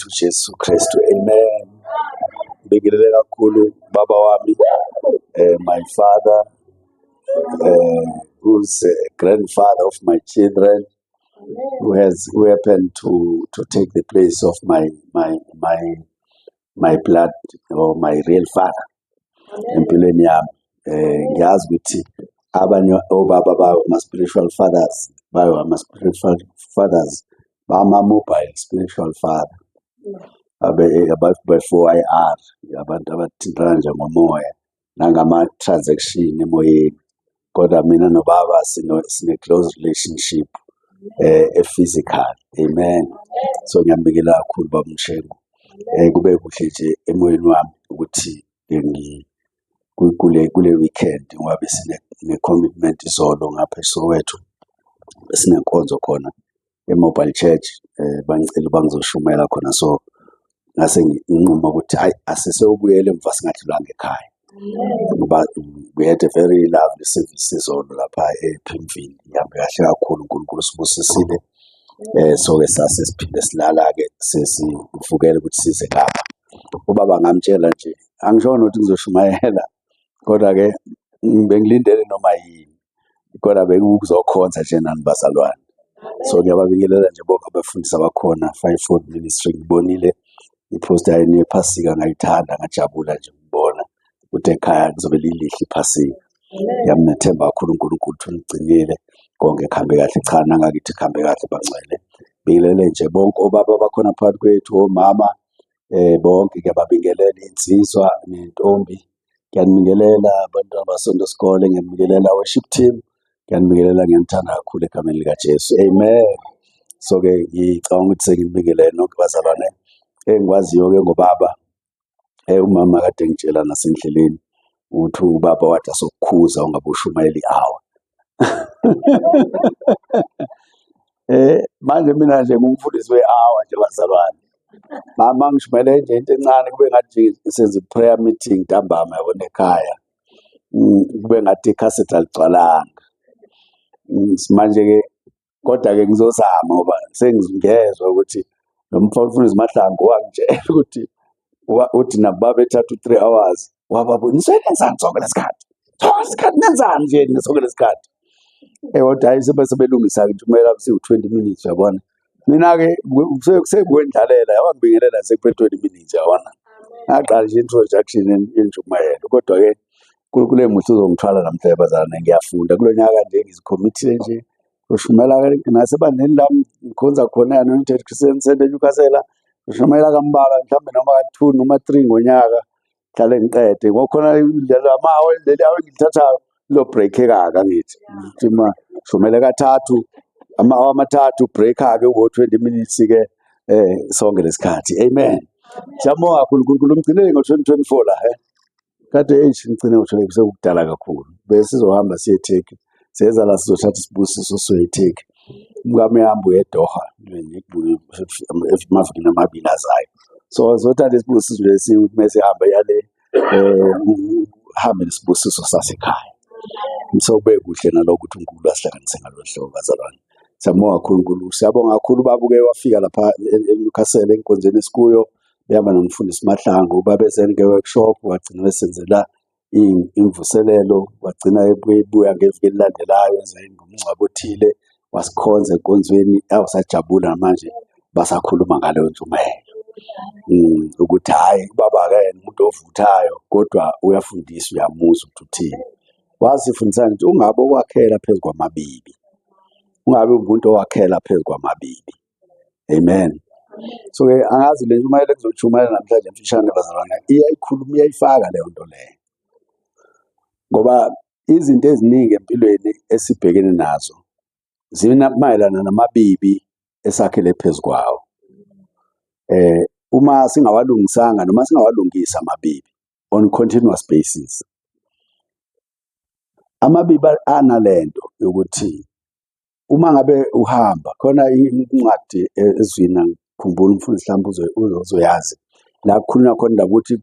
yethu Jesu Kristu. Amen. Ngibingelele kakhulu baba wami, my father, who's a grandfather of my children, who happened to take the place of my blood or my real father empilweni yami. Ngiyazi ukuthi abanye obaba bawo ama-spiritual fathers, bayo ama-spiritual fathers bama-mobile spiritual father, abe be-4IR, abantu abathintana nje ngomoya nangama-transaction emoyeni, kodwa mina nobaba sine close relationship e-physical. Amen. So ngiyambikela kakhulu baba Mshengu. Kube kuhle nje emoyeni wami ukuthi kule weekend, ngoba besine ne-commitment izolo ngapha eSoweto, besinenkonzo khona e-Mobile Church, bangicela uba ngizoshumayela khona, so ngase nginquma ukuthi hhayi, asiseyobuyela emva singadlulanga ekhaya, ngoba we had a very lovely service izolo lapha ePimville. Ihambe kahle kakhulu, uNkulunkulu usibusisile. So-ke sase siphinde silala-ke, sesivukela ukuthi size ngapha. Ubaba ngamtshela nje, angishongo ukuthi ngizoshumayela, kodwa-ke bengilindele noma yini, kodwa bekuzokhonza nje nani bazalwane. So ngiyababingelela nje bonke abafundisi abakhona Fivefold Ministry. Ngibonile iphosta yenu yephasika, ngayithanda, ngajabula nje ukubona ukuthi ekhaya kuzobe lilihle iphasika. Ngiyamethemba kakhulu uNkulunkulu ukuthi unigcinile konke kuhambe kahle. Cha, nangakithi kuhambe kahle bangcwele. Bingelele nje bonke obaba abakhona phakathi kwethu, omama, bonke ngiyababingelela, iy'nsizwa ney'ntombi. Ngiyanibingelela abantwana basonto sikole, ngiyanibingelela worship team, ngiyanibingelela, ngiyanithanda kakhulu egameni likaJesu. Amen. So-ke ngicabanga ukuthi senginibingelele nonke bazalwane. Engikwaziyo-ke ngobaba, umama kade ngitshela nasendleleni ukuthi ubaba wathi asokukhuza ungabe ushumayela i-hour. Manje mina nje ngumfundisi we-hour nje bazalwane. Mama ngishumayele nje into encane kube ngathi nje senza i-prayer meeting ntambama, yabona, ekhaya. Kube ngathi ikhasethi aligcwalanga. Manje-ke kodwa-ke ngizozama, ngoba sengingezwa ukuthi lo mfundisi Mahlangu wangitshela ukuthi uthi nabo babethatha u-3 hours, wababo nisebenza sonke lesikhathi, sonke lesikhathi nenzani nje sonke lesikhathi. Kodwa hhayi, sebelungisa-ke intshumayelo yabo siwu-20 minutes, uyabona. Mina-ke sekuwendlalela, yabangibingelela sekuphele 20 minutes, uyabona. Ngaqala nje introduction yentshumayelo, kodwa-ke uNkulunkulu emuhle uzongithwala namhlanje bazalwane, ngiyafunda kulo nyaka nje, ngizikhomithile nje kushumayela nasebandleni lami ngikhonza khona e-Anointed Christian Center eNewcastle, ngishumayela kambalwa mhlawumbe noma ka-2 noma 3 ngonyaka, ngihlale ngiqede ngokhona lama-hour, leli hour engilithathayo lo break-eka-ke, angithi ukuthi ma shumele kathathu, ama-hour amathathu, break-ke ubo-20 minutes-ke, sonke lesikhathi. Amen. Siyabonga kakhulu uNkulunkulu umgcinele ngo-2024 la, kade eish ngigcine ngo sekukudala kakhulu, besizohamba siye eTurkey, siyeza la sizothatha isibusiso siye eTurkey. Umkami uyahamba uye eDoha emavikini amabili azayo, so sothatha isibusiso nje sithi mese hamba yale, hambe nesibusiso sasekhaya. So kube kuhle nalokho ukuthi uNkulunkulu asihlanganise ngalolu hlobo bazalwane. Siyabonga kakhulu uNkulunkulu, siyabonga kakhulu ubaba uke wafika lapha eNewcastle enkonzweni esikuyo, behamba nomfundisi Mahlangu, babeze nge-workshop, wagcina besenzela imvuselelo, wagcina ebuya ngeviki elilandelayo eze ngomngcwabo othile, wasikhonza enkonzweni. Awu, sajabula, manje basakhuluma ngaleyo ntshumayelo, ukuthi hhayi, ubaba akayena umuntu ovuthayo, kodwa uyafundisa, uyamuzwa ukuthi uthini. Wasifundisa nje ungabe ukwakhela phezu kwamabibi, ungabe umuntu owakhela phezu kwamabibi. Amen. So-ke angazi le ntshumayelo engizoyishumayela namhlanje mfishane bazalwane iyayikhuluma, iyayifaka leyo nto leyo, ngoba izinto eziningi empilweni esibhekene nazo zimayelana namabibi esakhele phezu kwawo. Uma singawalungisanga noma singawalungisi amabibi on continuous basis, amabibi analento yokuthi uma ngabe uhamba khona incwadi ezwini, angikhumbuli, umfundisi mhlawumbe uzoyazi la kukhulunywa khona indaba ukuthi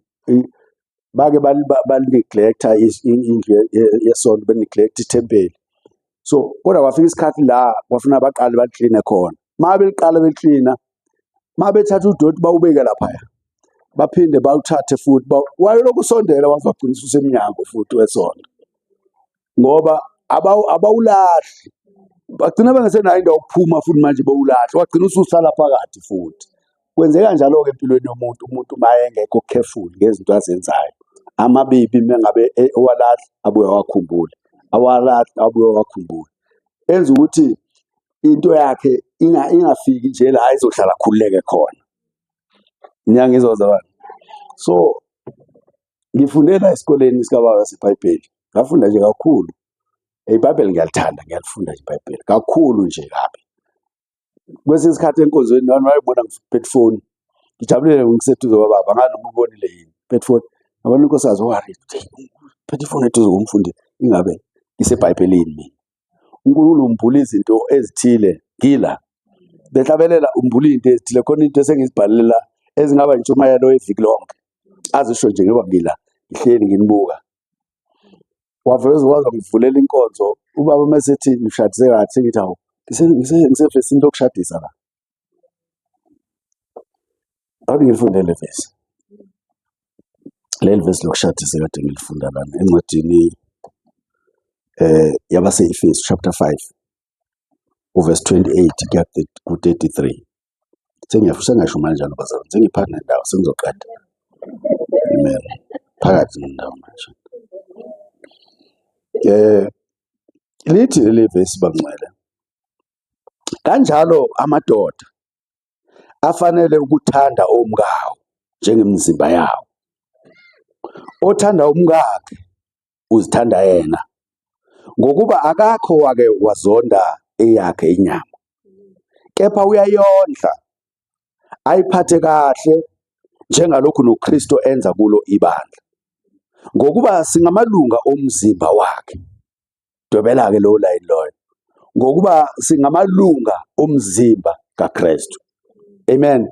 bake bali-neglect-a indlu yesonto, be-neglect ithempeli. So kodwa kwafika isikhathi la kwafuna baqale balikline khona, uma beliqala beliklina. Uma bethatha udoti bawubeke laphaya, baphinde bawuthathe futhi wayelokhu usondela waze wagcina ususemnyango futhi wesonto, ngoba abawulahli, bagcina bengasenayo indawo yokuphuma futhi manje bewulahla, wagcina ususala phakathi futhi. Kwenzeka njalo-ke empilweni yomuntu, umuntu uma engekho careful ngezinto azenzayo, amabibi uma ngabe ewalahla abuye awakhumbule, awalahla abuye awakhumbule, enza ukuthi into yakhe ingafiki nje la ezohlala akhululeke khona. Niyangizwa bazalwane? So ngifunde la esikoleni sikababa seBhayibheli, ngafunda nje kakhulu. IBhayibheli ngiyalithanda, ngiyalifunda nje iBhayibheli kakhulu nje kabi. Kwesinye isikhathi enkonzweni nami wayebona ngiphethe ifoni, ngijabulile ngiseduze kwababa, angazi noma ubonile yini, phethe ifoni. Ngabona unkosikazi worried, phethe ifoni eduze komfundi, ingabe iseBhayibhelini mina. uNkulunkulu umbula izinto ezithile ngila behlabelela umbula izinto ezithile khona into esengizibhalela ezingaba intshumayelo yeviki lonke azisho nje ngoba ngila ngihleli nginibuka waveza waza ngivulela inkonzo ubaba uma esethi ngishadise kahle sengithi hawu ngisevesini lokushadisa la. Ake ngifunde le vesi. Leli vesi lokushadisa kade ngilifunda lana encwadini yabase-Efesu chapter 5 uverse 28 kuya ku-33. Sengingasho manjalo bazalwane, sengiphakathi nendawo sengizoqeda. Amen. Phakathi nendawo manje. Lithi leli vesi bangcwele, kanjalo amadoda afanele ukuthanda omkawo njengemizimba yawo. Othanda umkakhe uzithanda yena, ngokuba akakho wake wazonda eyakhe inyama, kepha uyayondla ayiphathe kahle njengalokhu noKristu enza kulo ibandla, ngokuba singamalunga omzimba wakhe. Dwebela-ke lowo layini loyo, ngokuba singamalunga omzimba kaKristu. Amen.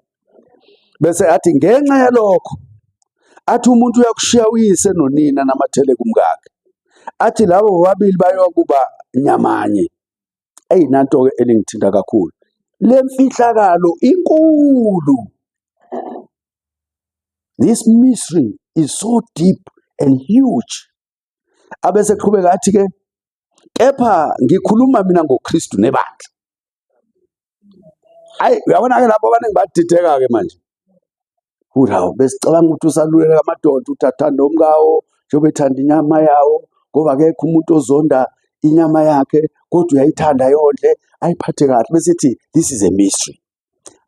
Bese athi ngenxa yalokho athi umuntu uyakushiya uyise nonina namathele kumkakhe, athi labo bobabili bayokuba nyamanye. Eyi, nanto-ke elingithinta kakhulu, le mfihlakalo inkulu. This mystery is so deep and huge. Abese qhubeka athi ke, kepha ngikhuluma mina ngoKristu nebandla. Ayi, uyabona ke lapho abaningi badideka ke manje. Futhi hawu, besicabanga ukuthi usaluleka amadoda ukuthi athande umkawo njengoba ethanda inyama yawo, ngoba akekho umuntu ozonda inyama yakhe, kodwa uyayithanda yondle ayiphathe kahle. Besithi this is a mystery.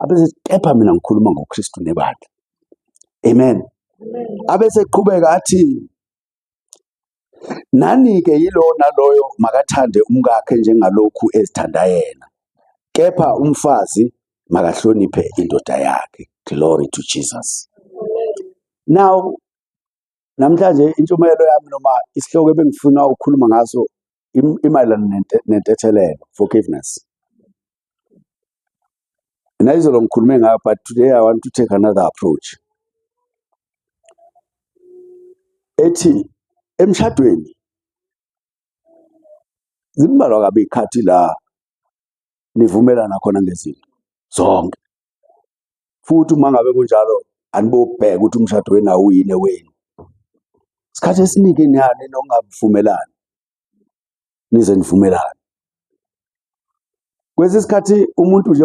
Abese kepha mina ngikhuluma ngoKristu nebandla. Amen. Abese qhubeka athi nani-ke yilowo naloyo makathande umkakhe njengalokhu ezithanda yena, kepha umfazi makahloniphe indoda yakhe. Glory to Jesus. Now, namhlanje intshumayelo yami noma isihloko ebengifuna ukukhuluma ngaso imayelana nentethelelo, forgiveness. Nayizolo ngikhulume ngayo, but today I want to take another approach. Ethi emshadweni zimbalwa kabi ikhathi la nivumelana khona ngezinto zonke. Futhi uma ngabe kunjalo anibobheka ukuthi umshado wenu awuyini wenu. Isikhathi esiningi niyani nokungavumelani nize nivumelane. Kwesinye isikhathi umuntu nje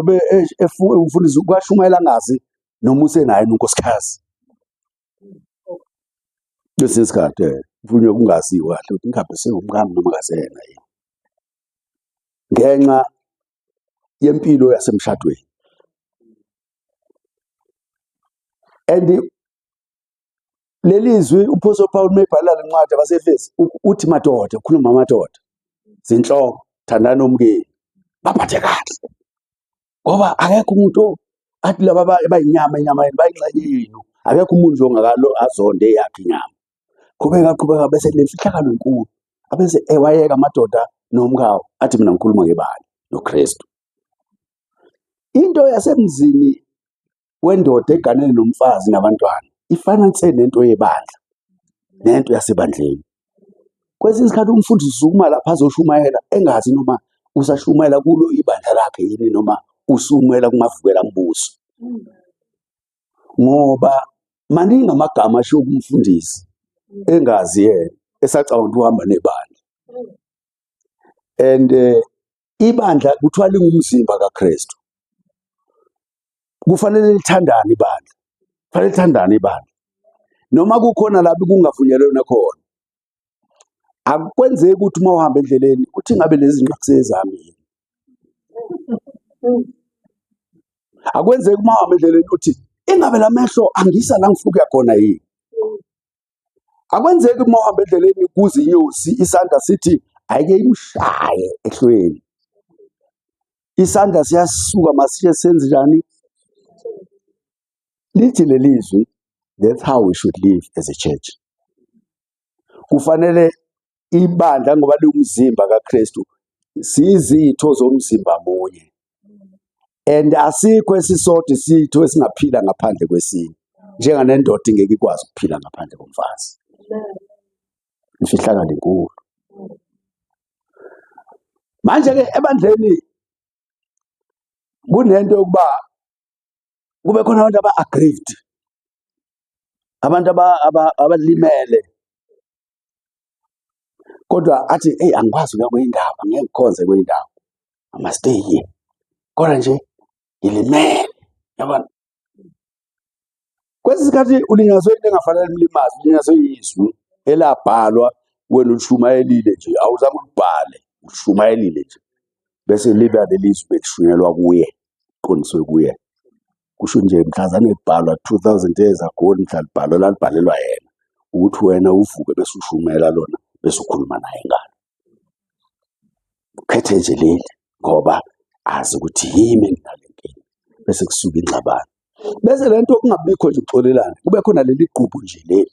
umfundisi kwashumayela angazi noma usenaye unkosikazi. Kwesinye isikhathi kufunye kungaziwa kahle ukuthi ingabe sewumkami noma akaseyena yini, ngenxa yempilo yasemshadweni. And leli zwi uMphostoli Paul mebhala le ncwadi abaseEfesu uthi madoda, ukhuluma amadoda, zinhloko, thandani omkenu, baphathe kahle, ngoba akekho umuntu athi laba bayinyama inyama yenu bayingxenye yenu, akekho umuntu nje ongakalo azonde eyakhe inyama. Qhubeka qhubeka, bese nemfihlakalo enkulu abese ewayeka amadoda nomkawo, athi mina ngikhuluma ngebali noKristu. Into yasemzini wendoda eganene nomfazi nabantwana ifana nse nento yebandla nento yasebandleni. Kwesinye isikhathi umfundisi usukuma lapha azoshumayela engazi noma usashumayela kulo ibandla lakhe yini noma usumela kumavukela mbuso. Ngoba maningi amagama ashiwo kumfundisi engazi yena, esacabanga ukuthi uhamba nebandla. And ibandla kuthiwa lingumzimba kaKristu. Kufanele lithandane ibandla, kufanele lithandane ibandla. Noma kukhona lapho kungavunyelwene khona, akwenzeki ukuthi uma uhamba endleleni uthi ngabe lezi zinqa kusezami yini. Akwenzeki uma uhamba endleleni uthi ingabe la mehlo angisa la ngifuna ukuya khona yini. Akwenzeki uma uhamba endleleni kuze inyosi isandla sithi ayike imshaye ehlweni. Isandla siyasuka masiye senze njani? Lithi lelizwi, that's how we should live as a church. Kufanele ibandla ngoba liwumzimba kaKristu, siyizitho zomzimba munye. And asikho esisodwa isitho esingaphila ngaphandle kwesinye. Njenganendoda ingeke ikwazi ukuphila ngaphandle komfazi. Imfihlakalo inkulu. Manje-ke ebandleni kunento yokuba kube khona abantu aba-aggrieved, abantu abalimele, kodwa athi eyi angikwazi ukuya kwenye indawo, angeke ngikhonze kwenye indawo, I must stay here, kodwa nje ngilimele, yabona. Kwesinye isikhathi ulinyazwe into engafanele umlimaze, ulinyazwe yizwi elabhalwa wena ulishumayelile nje, awuzange ulibhale, ulishumayelile nje, bese liba leli zwi belishunyelwa kuye, liqondiswe kuye. Kusho nje mhlazane libhalwa 2000 years ago, mhla libhalwa lalibhalelwa yena, ukuthi wena uvuke bese ushumela lona, bese ukhuluma naye ngalo. Ukhethe nje leli ngoba azi ukuthi yimi enginale nkinga, bese kusuka ingxabano. Bese le nto kungabikho nje ukuxolelana, kube khona leli gqubu nje leli.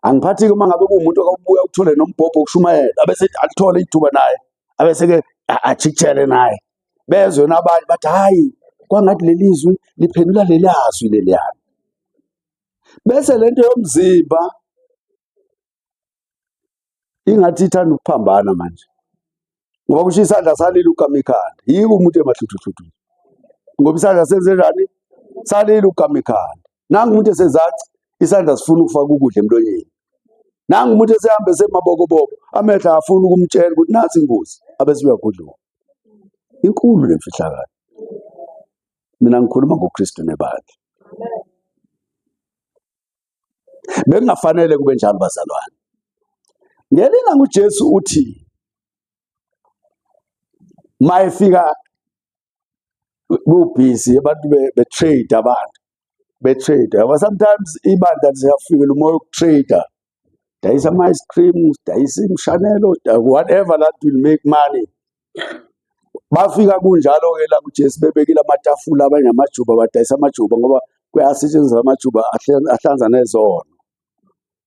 Angiphathi-ke uma ngabe kuwumuntu obuya uthole nombhobho wokushumayela, abese alithole ithuba naye, abese-ke ajikijele naye. Bezwe nabanye bathi hhayi, kwangathi leli zwi liphendula lelazwi leliyana. Bese le nto yomzimba ingathi ithanda ukuphambana manje, ngoba kusho isandla salile ugama ikhanda, yiko umuntu emahluthuhluthu, ngoba isandla senze njani? Salile ugama ikhanda. Nangu umuntu esezaci, isandla sifuna ukufaka ukudla emlonyeni. Nangu umuntu esehambe esemabokoboko, amehlo afuna ukumtshela ukuthi nasi ingozi, abese uyagudluka. Inkulu le mfihlakalo. Mina ngikhuluma ngoKristu nebandla. Bekungafanele kube njalo bazalwane. Ngelinga uJesu uthi mayefika kubhizi abantu be-trade, abantu be-trade yabo, sometimes ibandla liyafikela umoya woku-trade, dayisa ama-ice cream, dayisa imshanelo, whatever that will make money. Bafika kunjalo-ke la kuJesu, bebekile amatafula, abanye amajuba, badayisa amajuba ngoba kuyasetshenziswa amajuba ahlanza nezono.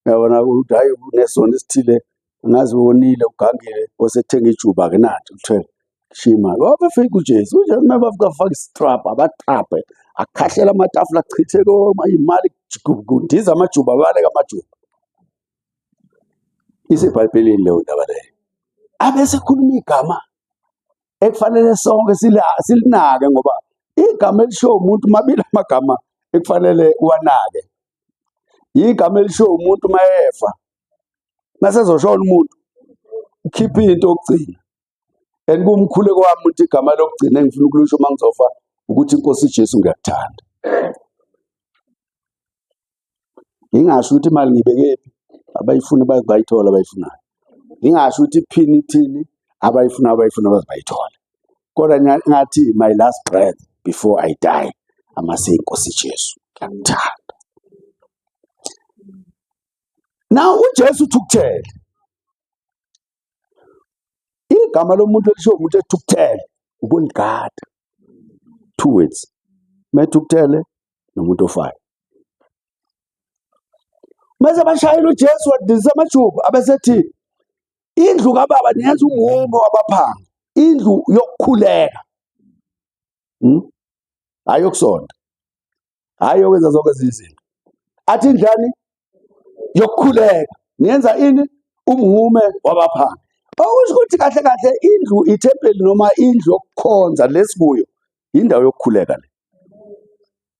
Uyabona ukuthi hhayi unesono esithile, ngazi wonile, ugangile, osethenga ijuba-ke nanti uthwele shiya imali. Wabefika uJesu, uJesu uma bafika bafaka isitrabha, abatrabhe, akhahlela amatafula, achithe koma imali, kundiza amajuba, abaleka amajuba. IseBhayibhelini leyo ndaba leyo. Abese khuluma igama ekufanele sonke silinake, ngoba igama elisho umuntu mabili amagama ekufanele uwanake. Igama elisho umuntu mayefa, masezoshona umuntu ukhipha into yokugcina. And kumkhuleko wami ukuthi igama lokugcina engifuna ukulisho uma ngizofa ukuthi inkosi Jesu ngiyakuthanda. Ngingasho ukuthi imali ngiyibekephi, abayifuna baze bayithola abayifunayo. Ngingasho ukuthi iphini ithini, abayifuna abayifuna baze bayithole. Kodwa ngathi my last breath before I die, I must say Nkosi Jesu ngiyakuthanda. Now uJesu uthukuthele. Igama lomuntu elisho umuntu ethukuthele ukuligada. Two words. Methukuthele nomuntu ofayo. Mase bashayela uJesu wadilisa amajuba, abesethi indlu kababa niyenza umhumo wabaphangi, indlu yokukhuleka. Hayi yokusonta, hayi yokwenza zonke ezinye izinto. Athi indlani yokukhuleka niyenza ini? Umhume wabaphangi. Okusho ukuthi kahle kahle indlu ithempeli noma indlu yokukhonza lesikuyo indawo yokukhuleka le.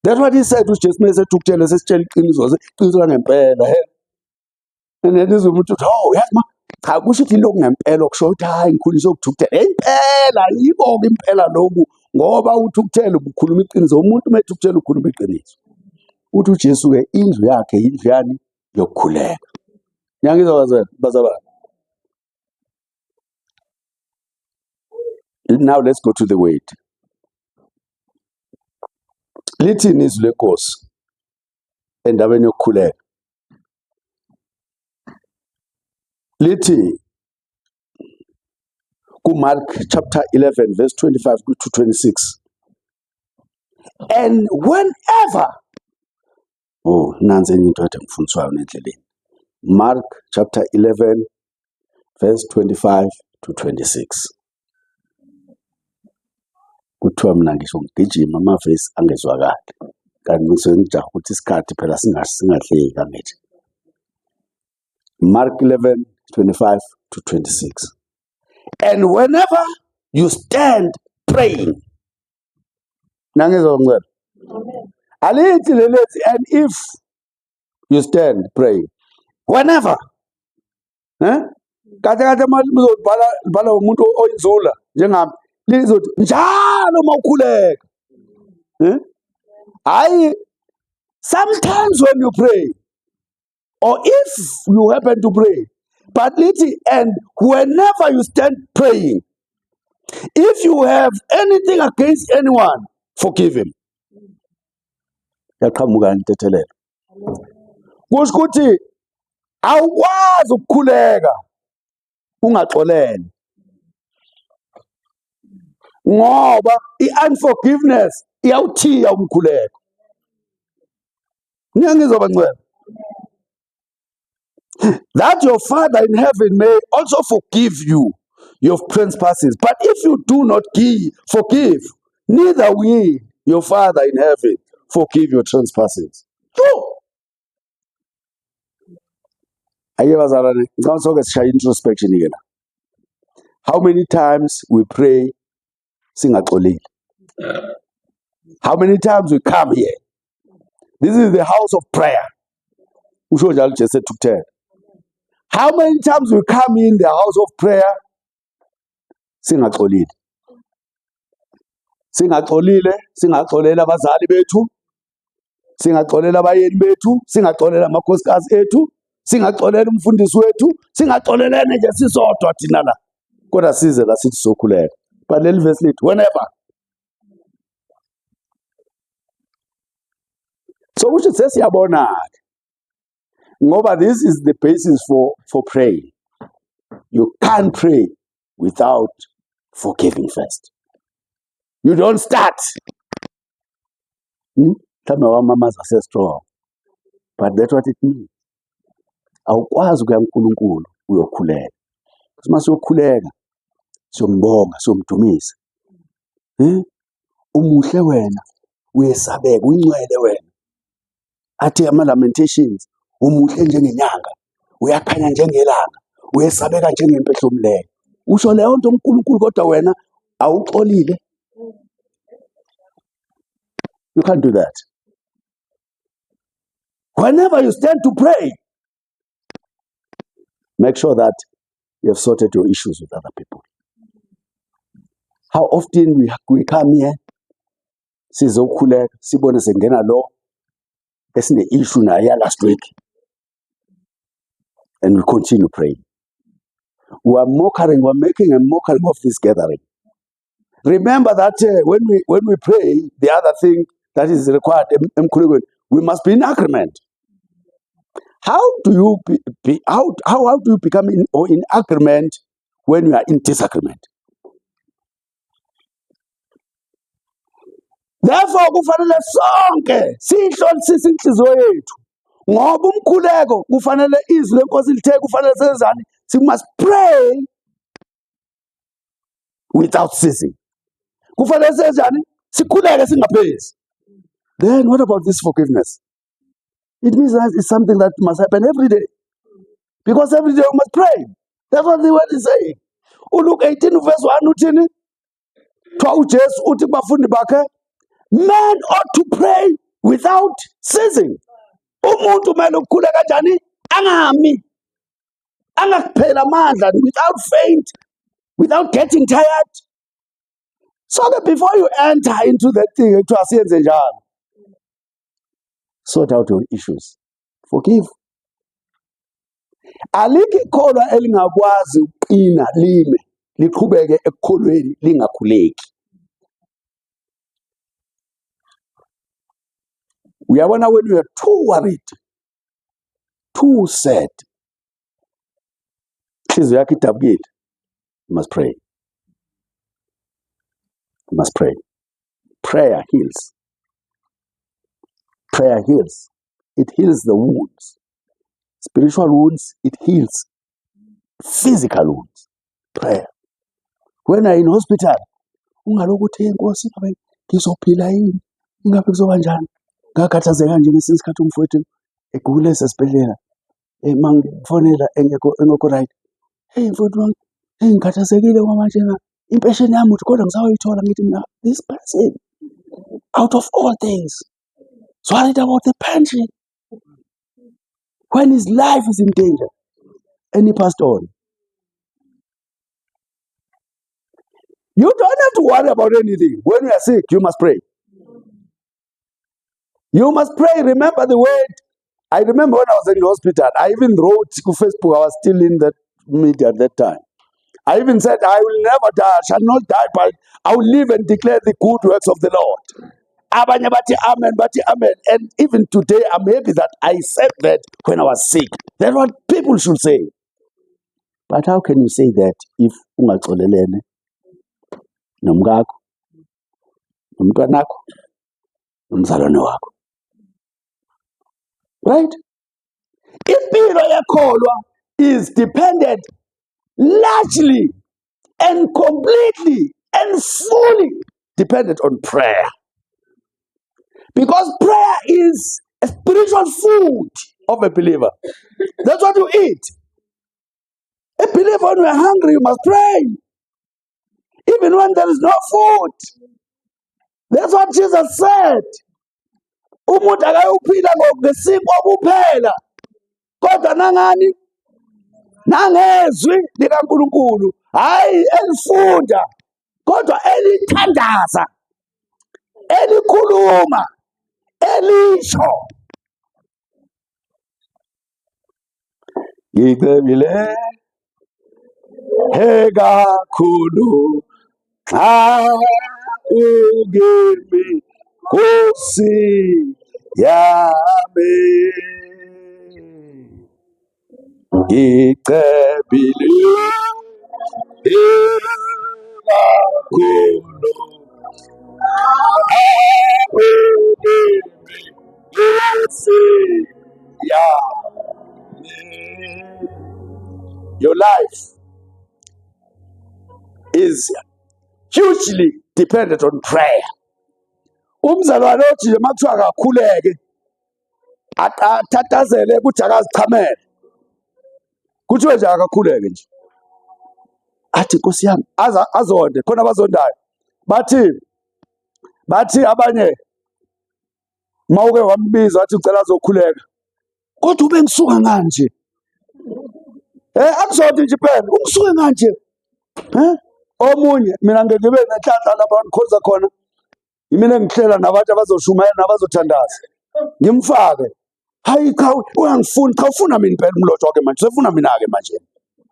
That's what he said uJesu uma esethukuthele sesitshela iqiniso, iqiniso langempela he. And then izwe umuntu uthi, oh yazi ma, cha kusho ukuthi lokhu ngempela okusho ukuthi hayi ngikhuliswe ukuthukuthela. Impela yiko-ke impela lokhu ngoba uthukuthele ubukhuluma iqiniso. Umuntu uma ethukuthele ukhuluma iqiniso. Uthi uJesu-ke indlu yakhe yindlu yani yokukhuleka. Niyangizwa bazalwane, bazalwane? Now let's go to the word. Lithini izwi lenkosi endabeni yokukhuleka? Lithi kuMark chapter 11 verse 25 to 26. And whenever Oh, nansi enye into ade ngifundiswa yona endleleni. Mark chapter 11 verse 25 to 26. Kuthiwa mina ngisho ngigijima amavesi angezwakali. Kanti ngisuke ngijaha ukuthi isikhathi phela singadleki angithi. Mark 11 25 to 26. And whenever you stand praying, nangizwa ngicela alithi lelethi and if you stand praying whenever eh kahle kahle uma lizobhala libhala umuntu oyinzula njengami lizothi njalo uma ukhuleka eh hayi sometimes when you pray or if you happen to pray but lithi and whenever you stand praying if you have anything against anyone forgive him yaqhamuka intethelelo kusho ukuthi awukwazi ukukhuleka ungaxolele ngoba i-unforgiveness iyawuthiya umkhuleko niyangizwa bangcwele that your father in heaven may also forgive you your trespasses but if you do not give, forgive neither will your father in heaven forgive your trespasses Yo! Ake bazalwane ngicabanga sonke sishaye introspection ke la how many times we pray singaxolile how many times we come here this is the house of prayer usho njalo Jesu ethukuthele how many times we come in the house of prayer singaxolile singaxolile singaxolela abazali bethu singaxolela abayeni bethu singaxolela amakhosikazi ethu singaxolela umfundisi wethu singaxolelene nje sisodwa thina la kodwa size la sithi sokhuleka but leli verse lithi whenever so kusho sesiyabona-ke ngoba this is the basis for praying you can't pray without forgiving first you don't start Mhlawumbe awamamazi ase-strong but that's what it means awukwazi ukuya kuNkulunkulu uyokhuleka uma siyokhuleka siyombonga siyomdumisa eh umuhle wena uyesabeka uyingcwele wena athi ama-lamentations umuhle njengenyanga uyakhanya njengelanga uyesabeka njengempehlo mleyo usho leyo nto uNkulunkulu kodwa wena awuxolile you can't do that whenever you stand to pray make sure that you have sorted your issues with other people how often we come here sizokhuleka sibone sengena lo esine issue naye ya last week and we continue praying we are mockery we are making a mockery of this gathering remember that when we pray the other thing that is required emkhulekweni we must be in agreement how do you be how do you become in, or in agreement when you are in disagreement therefore kufanele sonke siyihlolisise inhliziyo yethu ngoba umkhuleko kufanele izwi lenkosi lithe kufanele senzani we must pray without ceasing kufanele senzani sikhuleke singaphezi then what about this forgiveness it means that it's something that must happen every day because every day we must pray that's what the word is saying uLuke 18 verse 1 uthini kuthiwa uJesu uthi kubafundi bakhe men ought to pray Without ceasing. Umuntu kumele ukukhule kanjani? Angami. Angakuphela amandla without faint, without getting tired. So that before you enter into that thing ekuthiwa siyenze njalo, sort out your issues. Forgive. Alikho ikholwa elingakwazi ukuqina lime liqhubeke ekukholweni lingakhuleki. Uyabona when you are too worried, too sad, inhliziyo yakho idabukile, you must pray. You must pray. Prayer heals. Prayer heals. It heals the wounds. Spiritual wounds, it heals. Physical wounds. Prayer. When you're in hospital, ungalokhu uthi inkosi ngabe ngizophila yini? Ingabe kuzoba njani? Ngakhathazeka nje ngesinye isikhathi umfowethu egula esesibhedlela. Eh mangifonela engekho engekho right. Hey mfowethu wami, hey ngikhathazekile ngoba manje impesheni yami uthi kodwa ngisayoyithola ngithi mina this person out of all things is worried about the pension when his life is in danger and he passed on. You don't have to worry about anything. When you are sick, you must pray. You must pray. Remember the word. I remember when I was in the hospital, I even wrote to Facebook, I was still in that media at that time. I even said, I will never die, I shall not die, but I will live and declare the good works of the Lord. Abanye bathi amen, bathi amen. And even today, I'm happy that I said that when I was sick. That's what people should say. But how can you say that if ungaxolelene nomkakho, nomntwanakho, nomzalwane wakho? Right? Impilo yekholwa is dependent largely and completely and fully dependent on prayer. Because prayer is a spiritual food of a believer. That's what you eat. A believer, when you are hungry, you must pray. Even when there is no food. That's what Jesus said. Umuntu akayuphila ngesinkwa kuphela kodwa nangani nangezwi likaNkulunkulu hayi elifunda kodwa elithandaza elikhuluma elisho ngicebile he kakhulu xa ukimi nkosi yami ngicebile kakhulu Your life is hugely dependent on prayer. Umzalwane othi nje makuthiwa akakhuleke athatazele ukuthi akazichamele kuthiwe nje akakhuleke nje athi nkosi yami azonde khona abazondayo bathi bathi abanye mawuke wambiza wathi ucela azokhuleka kodwa ube ngisuka nganje eh akuzothi nje phela ungisuke nganje eh omunye mina ngeke ngibe nenhlanhla lapha ngikhonza khona yimina engihlela nabantu abazoshumayela nabazothandaza ngimfake hayi cha uyangifuna cha ufuna mina impela umlotshwa ke manje sefuna mina ke manje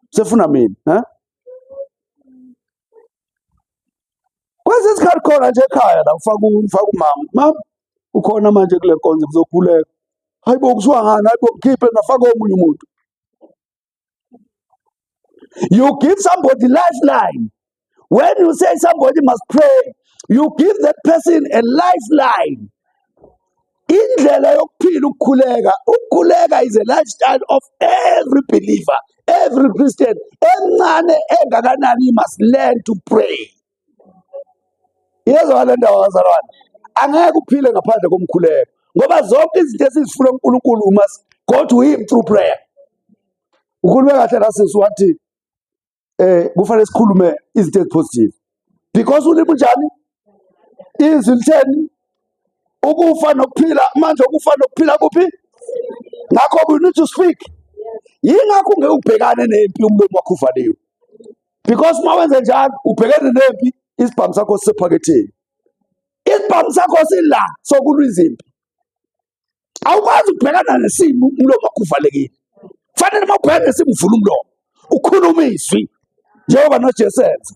sefuna mina ha kwesinye isikhathi khona nje ekhaya la ufaka ufaka umama mama ukhona manje kule nkonzo kuzokhuleka hayi bo kusuka ngani hayi bo khiphe nafaka omunye umuntu you give somebody lifeline when you say somebody must pray you give that person a lifeline indlela yokuphila ukukhuleka ukukhuleka is a lifestyle of every believer every christian emncane engakanani must learn to pray iyezwakala le ndaba bazalwane angeke uphile ngaphandle komkhuleko ngoba zonke izinto esizifuna uNkulunkulu we must go to him through prayer ukhulume kahle la sisi wathi eh kufanele sikhulume izinto ezipositive because ulimi njani izwi litheni Ukufa nokuphila manje, ukufa nokuphila kuphi? Ngakho we need to speak. Yingakho ungeke ubhekane nempi umlomo wakho uvaliwe, because uma wenze njalo ubhekene nempi, isibhamu sakho sisephaketheni, isibhamu sakho sila sokulwa izimpi. Awukwazi ukubhekana nesimo umlomo wakho uvalekile. Kufanele uma ubhekana nesimo uvule umlomo ukhulume izwi, njengoba noJesu enza.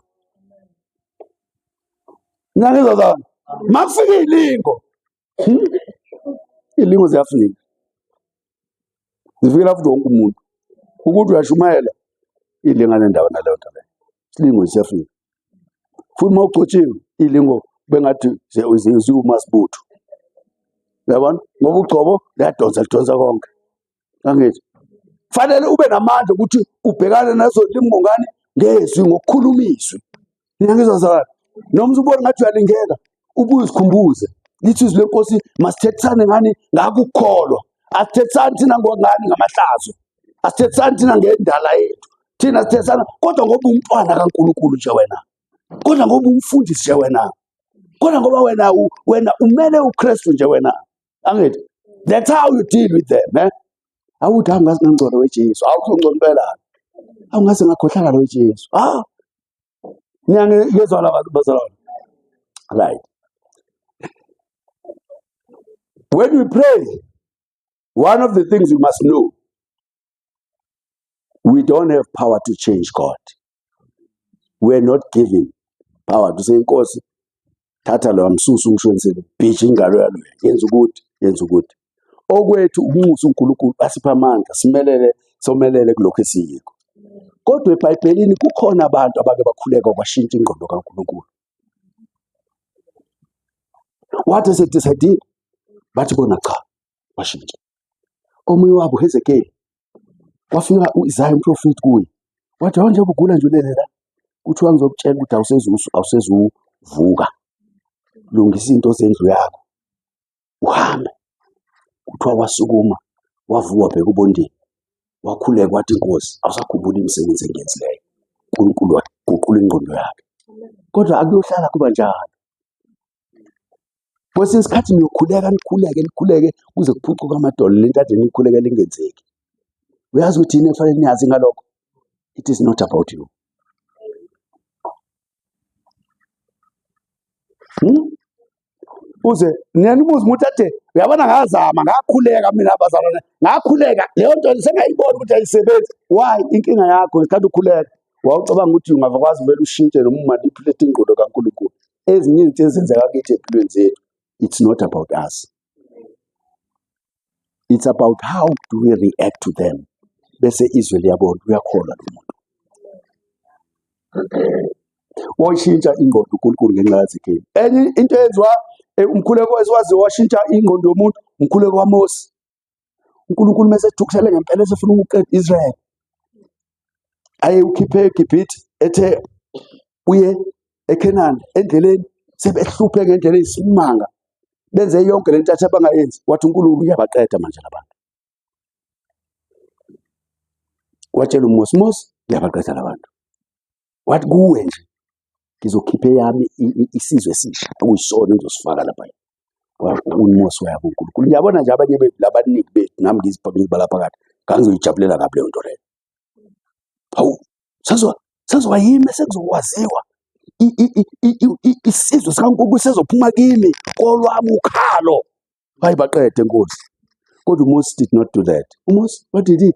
Ngiyangizwa zana, makufika izilingo, Izilingo ziyafika, zifikela futhi wonke umuntu. Ukuthi uyashumayela ilinga nendawo naleyo nto leyo, isilingo siyafika futhi. Uma ugcotshiwe ilingo bengathi ziwumasibutho, uyabona, ngoba ugcobo luyadonsa, lidonsa konke. Angithi fanele ube namandla ukuthi ubhekane nazo lingo ngani? Ngezwi, ngokukhuluma izwi. Ngiyangizwa zala, noma usubona ngathi uyalingeka, ubuye uzikhumbuze, lithi izwi lenkosi masithethisane ngani? Ngakukholwa. Asithethisani thina ngani ngamahlazo, asithethisani thina ngendala yethu, thina sithethisana kodwa ngoba umntwana kaNkulunkulu nje wena, kodwa ngoba umfundisi nje wena, kodwa ngoba wena wena umele uKristu nje wena. Angithi that's how you deal with them, eh? Awuthi hawu ngaze ngangcola weJesu, awuthi ungcola impela, awu ngaze ngakhohlakala weJesu. Ah, niyangizwa bazalwane? Right, when we pray, one of the things you must know, we don't have power to change God. We are not given power to say, Nkosi, thatha lo amsusa umshoniseni, bhija ingalo yalo, yenza ukuthi, yenza ukuthi. Okwethu ukunxusa uNkulunkulu asiphe amandla, simelele, somelele kulokho esiyikho. Kodwa eBhayibhelini kukhona abantu abake bakhuleka kwashintsha ingqondo kaNkulunkulu. Wathi esedecide, bathi bona cha, washintsha. Omunye wabo Hezekiel, kwafika u-Isaya umprofeti kuye, wathi hawu, njengoba ugula nje ulele la, kuthiwa ngizokutshela ukuthi awusezuvuka, lungisa izinto zendlu yakho uhambe. Kuthiwa wasukuma, wavuka, wabheka ubondeni, wakhuleka, wathi Nkosi, awusakhumbula imisebenzi engiyenzileyo. uNkulunkulu waguqula ingqondo yakhe. Kodwa akuyohlala kuba njalo. Kwesinye isikhathi niyokhuleka, nikhuleke, nikhuleke kuze kuphucuke amadolo, lento ade niyikhulekela ingenzeki. Uyazi ukuthi yini ekufanele niyazi ngalokho? It is not about you. Uze niyanibuza umuntu athi uyabona ngazama, ngakhuleka mina bazalwane, ngakhuleka, leyo nto sengayibona ukuthi ayisebenzi. Why? Inkinga yakho ngesikhathi ukhuleka wawucabanga ukuthi ungakwazi vele ushintshe noma umanipulate ingqondo kaNkulunkulu. Ezinye izinto ezenzeka kithi empilweni zethu, it's not about us, it's about how do we react to them. Bese izwe liyabona uyakholwa lo muntu. Washintsha ingqondo uNkulunkulu ngenxa kaZekheli. Enye into eyenziwa umkhuleko esiwaziyo washintsha ingqondo yomuntu, umkhuleko waMose. uNkulunkulu mase ethukuthele ngempela esefuna ukuqeda Israel, aye ukhiphe eGibhithe, ethe uye eKhenani, endleleni sebehluphe ngendlela eyisimanga, benze yonke lento athi abangayenzi. Wathi uNkulunkulu uyabaqeda manje labantu. Watshela uMose, Mose, ngiyabaqeda labantu. Wathi kuwe nje ngizokhipha eyami isizwe esisha okuyisona engizosifaka lapha. UMose waya kuNkulunkulu. Ngiyabona nje abanye bethu, labaningi bethu, nami ngizibala phakathi, ngangizoyijabulela kabi leyo nto leyo. Hawu, sezoba yimi esekuzokwaziwa, isizwe sikaNkulunkulu sezophuma kimi kolwami ukhalo. Hayi, baqede Nkosi. Kodwa uMose did not do that. UMose, what did he?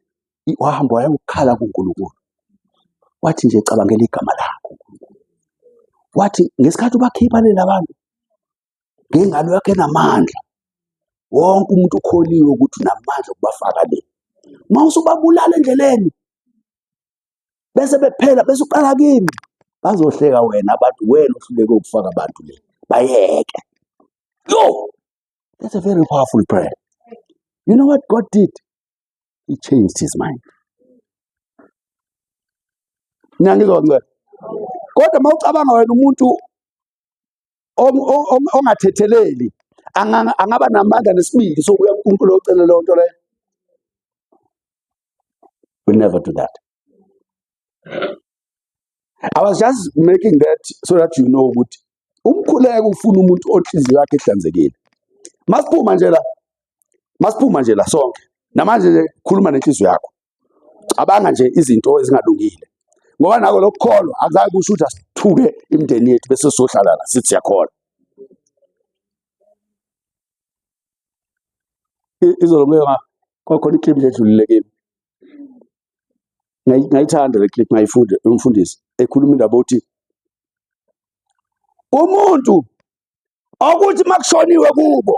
Wahamba wayokukhala kuNkulunkulu. Wathi nje cabangela igama lakho uNkulunkulu. Wathi ngesikhathi ubakhipha lela bantu ngengalo yakhe enamandla, wonke umuntu ukholiwe ukuthi unamandla okubafaka le. Uma usubabulala endleleni bese bephela, bese uqala kimi, bazohleka wena abantu, wena ohluleke ukufaka abantu le, bayeke. Yo, that's a very powerful prayer. You know what God did? He changed his mind. Ngiyangizwa ngicela. Kodwa uma ucabanga wena umuntu ongathetheleli angaba namandla nesibindi sokuya kuNkulunkulu ocela leyo nto leyo? We'll never do that. I was just making that so that you know ukuthi umkhuleko ufuna umuntu onhliziyo yakhe ehlanzekile. Masiphuma nje la, masiphuma nje la sonke namanje nje, khuluma nenhliziyo yakho, cabanga nje izinto ezingalungile, ngoba nako lokukholwa akuzange kusho ukuthi asithuke imindeni yethu bese sizohlala la sithi siyakholwa. Izolo ngeke kwakhona iclip nje edlulile kimi, ngayithanda le clip, ngayifunda umfundisi ekhuluma indaba othi umuntu okuthi makushoniwe kubo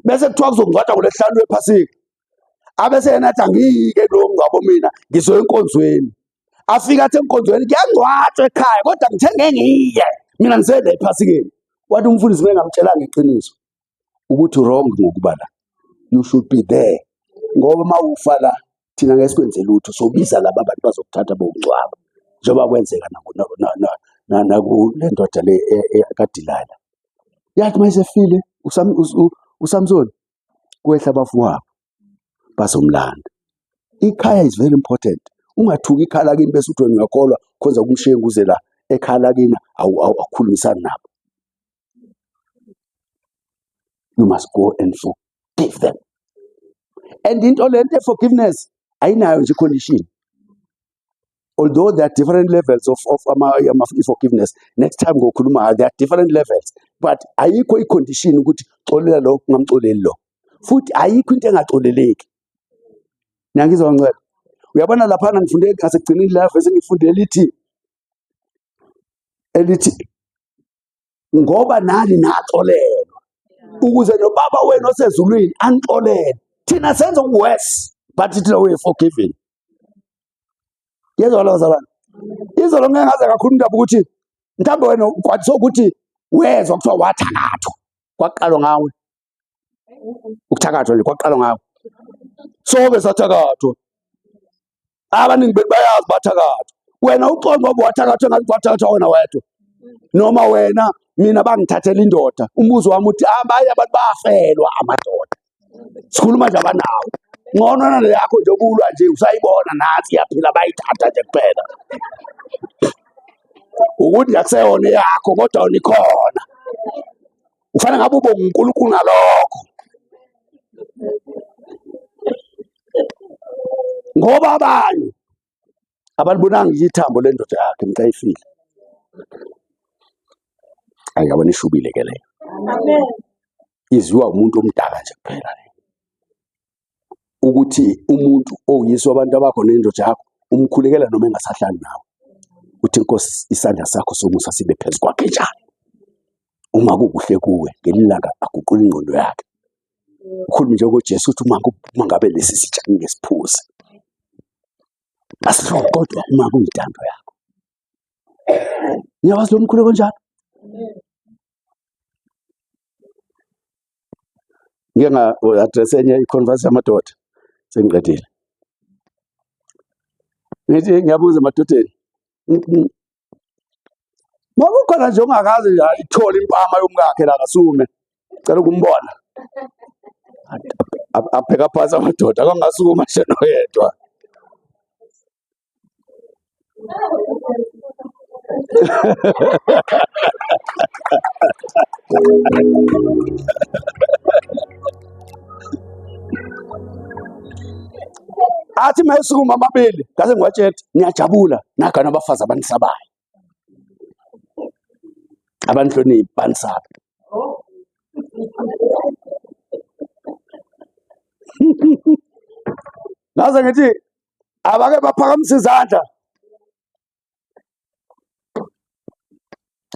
bese kuthiwa kuzongcwatshwa ngolwesihlanu lwephasika, abese yena athi angiyike kulowo mngcwabo mina ngizoya enkonzweni. Afike athi enkonzweni kuyangcwatshwa ekhaya kodwa ngithe ngeke ngiye mina ngisele ephasikeni. Wathi umfundisi ngeke ngamtshelanga iqiniso ukuthi wrong ngokuba la, you should be there, ngoba uma ufa la thina ngeke sikwenze lutho, sobiza laba bantu bazokuthatha bokungcwaba, njengoba kwenzeka nakule ndoda le kaDilala. Yathi uma isefile uSamsoni kwehla abafowabo bazomlanda. Ikhaya is very important. Ungathuki ikhaya lakini bese uthi wena uyakholwa khonza kumshengu uze la ekhaya lakini awukhulumisani nabo. You must go and forgive them. And into lento forgiveness ayinayo nje condition. Although there are different levels of ama forgiveness, next time ngokhuluma there are different levels, but ayikho i-condition ukuthi xolela lo ungamxoleli lo, futhi ayikho into engaxoleleki. Niyangizwa ngicela? Uyabona laphana ngifunde ngasekugcineni la verse ngifunde elithi ngoba nani naxolelwa ukuze nobaba wenu osezulwini anixolele. Thina senza worse, but thina we forgiven. Yezwa lo bazalwane, izolo ngeke ngaze kakhulu indaba ukuthi mhlawumbe wena ugwadiswe ukuthi wezwa kuthiwa wathakathwa, kwaqalwa ngawe ukuthakathwa nje, kwaqalwa ngawe, sonke sathakathwa, abaningi bethu bayazi bathakathwa. Wena uxolo ngoba wathakathwa ngathi kwathakathwa wena wedwa, noma wena mina bangithathela indoda. Umbuzo wami uthi abanye abantu bafelwa amadoda, sikhuluma nje abanawo ngcono nale yakho nje okulwa nje usayibona nathi iyaphila, bayithatha nje kuphela ukuthi akuseyona yakho kodwa yona ikhona. Ufanele ngabe ubonga uNkulunkulu ngalokho, ngoba abanye abalibonanga nje ithambo lendoda yakhe mhla ifile. Ayi yabona ishubile ke leyo, izwiwa umuntu omdala nje kuphela le, ukuthi umuntu owuyiswa abantu abakho nendoda yakho umkhulekela noma engasahlali nawe, uthi Nkosi isandla sakho somusa sibe phezu kwakhe njalo, uma kukuhle kuwe ngelinye ilanga aguqule ingqondo yakhe. Ukhulume njengoJesu uthi uma ngabe lesi sitsha ngingesiphuze asihlobo, kodwa uma kuyintando yakho. Niyawazi lo mkhuleko njalo? Ngike nga-address enye i-conference yamadoda sengiqedile. Ngithi ngiyabuza emadodeni, uma kukhona nje ongakaze nje ayithole impama yomkakhe la kasukume, cela ukumbona. Abheka phansi amadoda, akangasukuma nje noyedwa. Athi mayesukuma amabili ngase ngiwatshela niyajabula nagana abafazi abanisabayo, abanihloniphi, banisaba. Ngaze ngithi abake baphakamisa izandla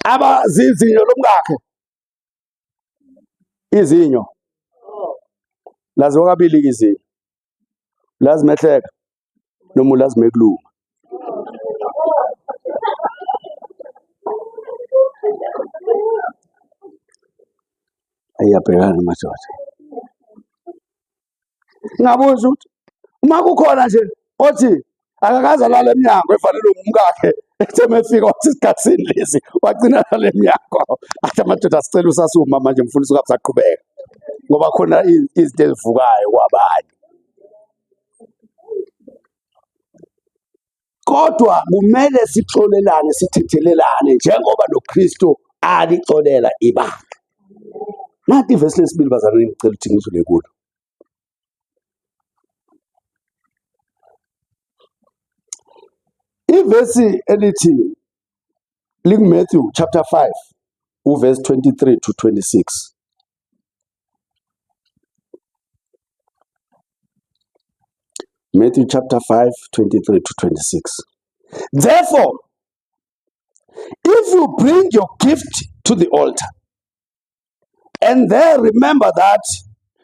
abazizinyo lomkakhe, izinyo laziwa kabili izinyo, lazi mehleka noma ulazi mekuluma. Ayabhekana madoda. Ngabuza ukuthi uma kukhona nje othi akakaze alale emnyango efanele umkakhe, ethe mefika wathi isikhathini lesi wagcina alale emnyango, athi amadoda asicela usasuma manje mfundisi ungabe usaqhubeka, ngoba khona izinto ezivukayo kwabanye. Kodwa kumele sixolelane, sithethelelane njengoba noKristu alixolela ibandla. Nanti ivesi lesibili bazalwane ngicela ukuthi ngidlule kulo. Ivesi elithi linguMatthew chapter 5 uverse 23 to 26. Matthew chapter 5 23 to 26. Therefore, if you bring your gift to the altar and there remember that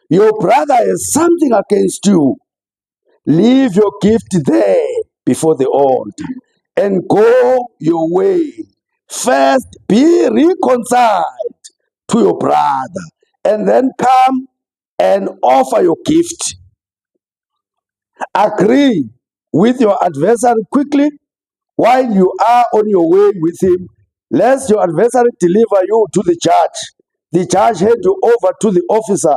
your brother has something against you, leave your gift there before the altar and go your way. First be reconciled to your brother and then come and offer your gift. Agree with your adversary quickly while you are on your way with him, lest your adversary deliver you to the judge hand you over to the officer,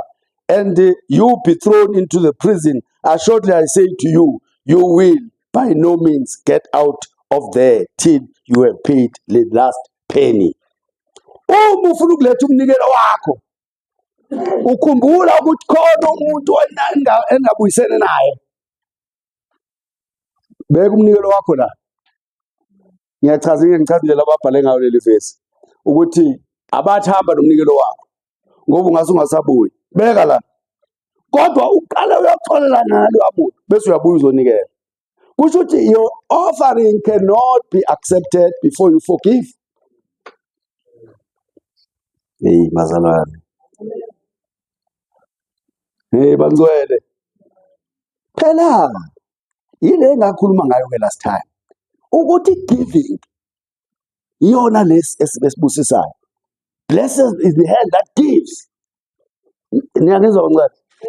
and you be thrown into the prison. Assuredly, I say to you, you will by no means get out of there till you have paid the last penny. Uma ufuna ukuletha umnikelo wakho, ukhumbula ukuthi khona umuntu engabuyisene naye. Beka umnikelo wakho la. Ngiyachaza ngichaza indlela ababhale ngayo leli vesi ukuthi abathi hamba nomnikelo wakho ngoba ungase ungasabuyi. Beka la. Kodwa uqale uyoxolela naloya muntu bese uyabuya uzonikela. Kusho ukuthi your offering cannot be accepted before you forgive. Hey bazalwane. Hey bangcwele. Phela yile engakhuluma ngayo ke last time ukuthi giving iyona lesi esibusisayo. Blessed is the hand that gives. Niyangizwa bangcwele?